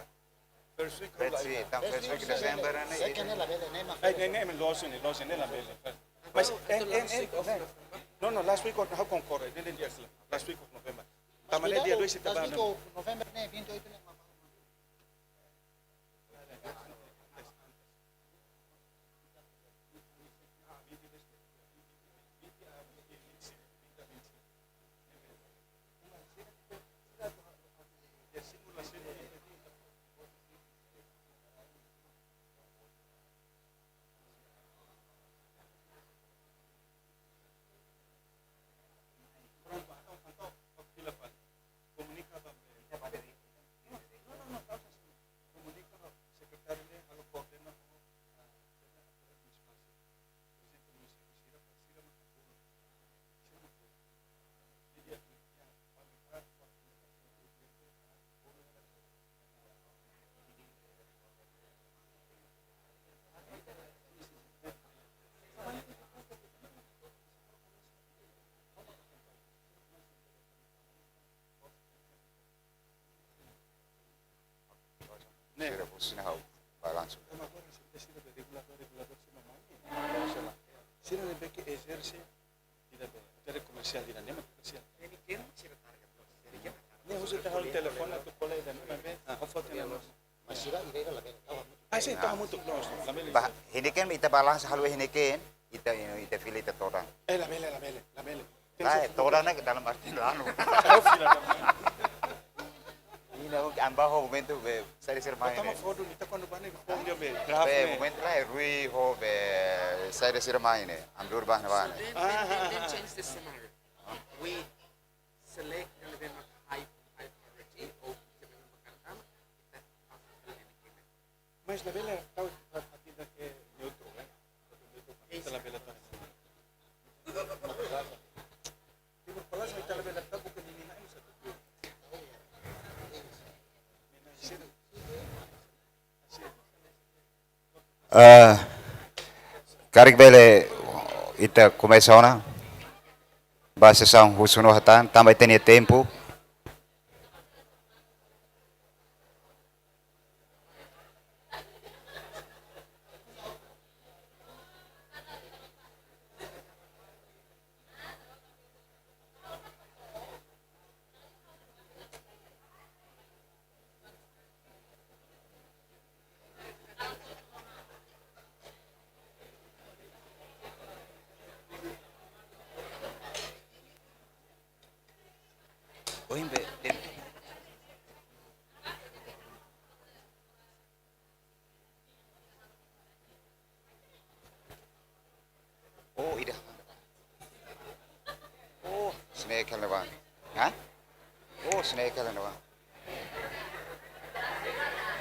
First week, entaun, first week December, ne'e? Second ne'e labele, ne'e mak. Ai, ne'e, ne'e, loos ne'e, loos ne'e, labele. Mas, en, en, en, no, no, last week of, ha'u konkorda, ne'e, ne'e, last week of November. Tamba ne'e dia dois, last week of November ne'e, vinte e oito ne'e, mak. Ne'e. Sira foin sina ha'u balansu. Ema agora sira, sira be reguladór, reguladór sira mai. Sira ne'ebé ke ezerse, ida be, ida komersiál, ida ne'e mak komersiál. Ne'e husu tiha ha'u telefone atu ko'alia ida ne'e, be, ah, ha'u fó tiha ona. Mas sira ida ida labele. Ah, sin, tau hamutuk, loos, labele. Ba, heniken ita balansu halo heniken, ita, ita fila ita todan. Eh, labele, labele, labele. Lae, todan ne'e dalam arti lanu. Ini aku ambah ho momentu be, saida sira mai ne'e. Pertama foto, ita kuandu bane ke pom dia be, draft be, ne'e. Momentu lae, rui ho be, saida sira mai ne'e. Ambur bah na bane. So then, then, then, then change the scenario. We select and then high, high priority, or mas labele tau atividade ke neutru, eh? Ita labele tau. Timur Plaza ita labele tau bukan ini, naik satu. Ah, karik bele ita komesa ona ba sesaun husu no hatán, tanba ita-nia tempu.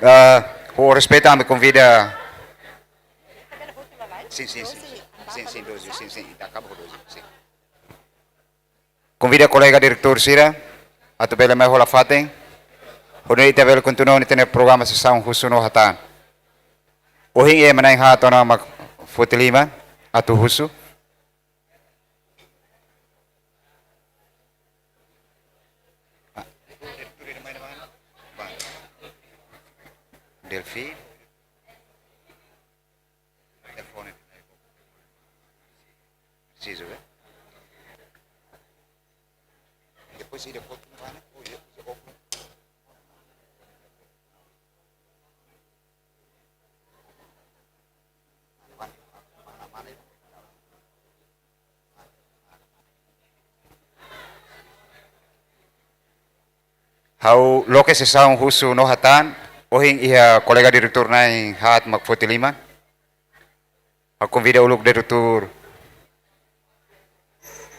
Ah, ho respeitu, ami konvida. Sin, sin, sin. Sin, sin, doze, sin, sin. Ita akaba ho doze, sin. Konvida kolega diretór sira atu bele mai hola fatin, hodi ita bele kontinua ita-nia programa sesaun husu no hatán. Ohin ema na'in haat ona mak foti liman atu husu. Delfim. Telefone. Preciso, eh? Depois ida foto no ar, né? Ha'u loke sesaun husu no hatán, ohin iha kolega diretór na'in haat mak foti liman. Ha'u konvida uluk diretór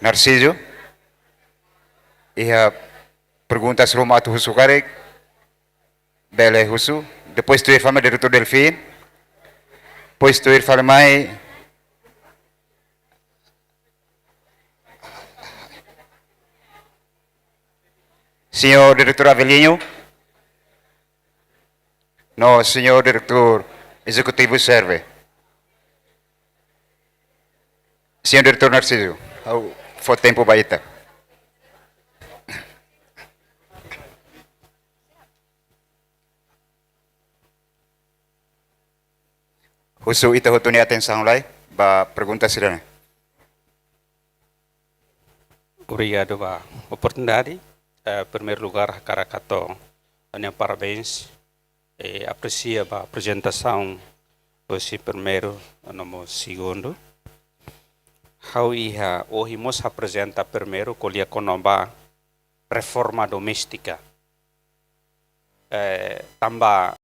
Narciso. Iha perguntas ruma atu husu karik, bele husu. Depois tuir fali mai diretór Delfim. Depois tuir fali mai señór diretór Avelino. No, señór diretór ezekutivu Serve. Señór diretór Narciso, ha'u fó tempu ba ita. Husu ita hotu nia atensaun lai ba pergunta sira-ne'e. Obrigadu ba oportunidade. Eh, primeiru lugar, hakarak hato'o ha'u-nia parabéns, eh, apresia ba aprezentasaun husi primeiru no mós segundu. Ha'u iha, ohin mós aprezenta primeiru ko'alia kona-ba reforma doméstika. Eh, tanba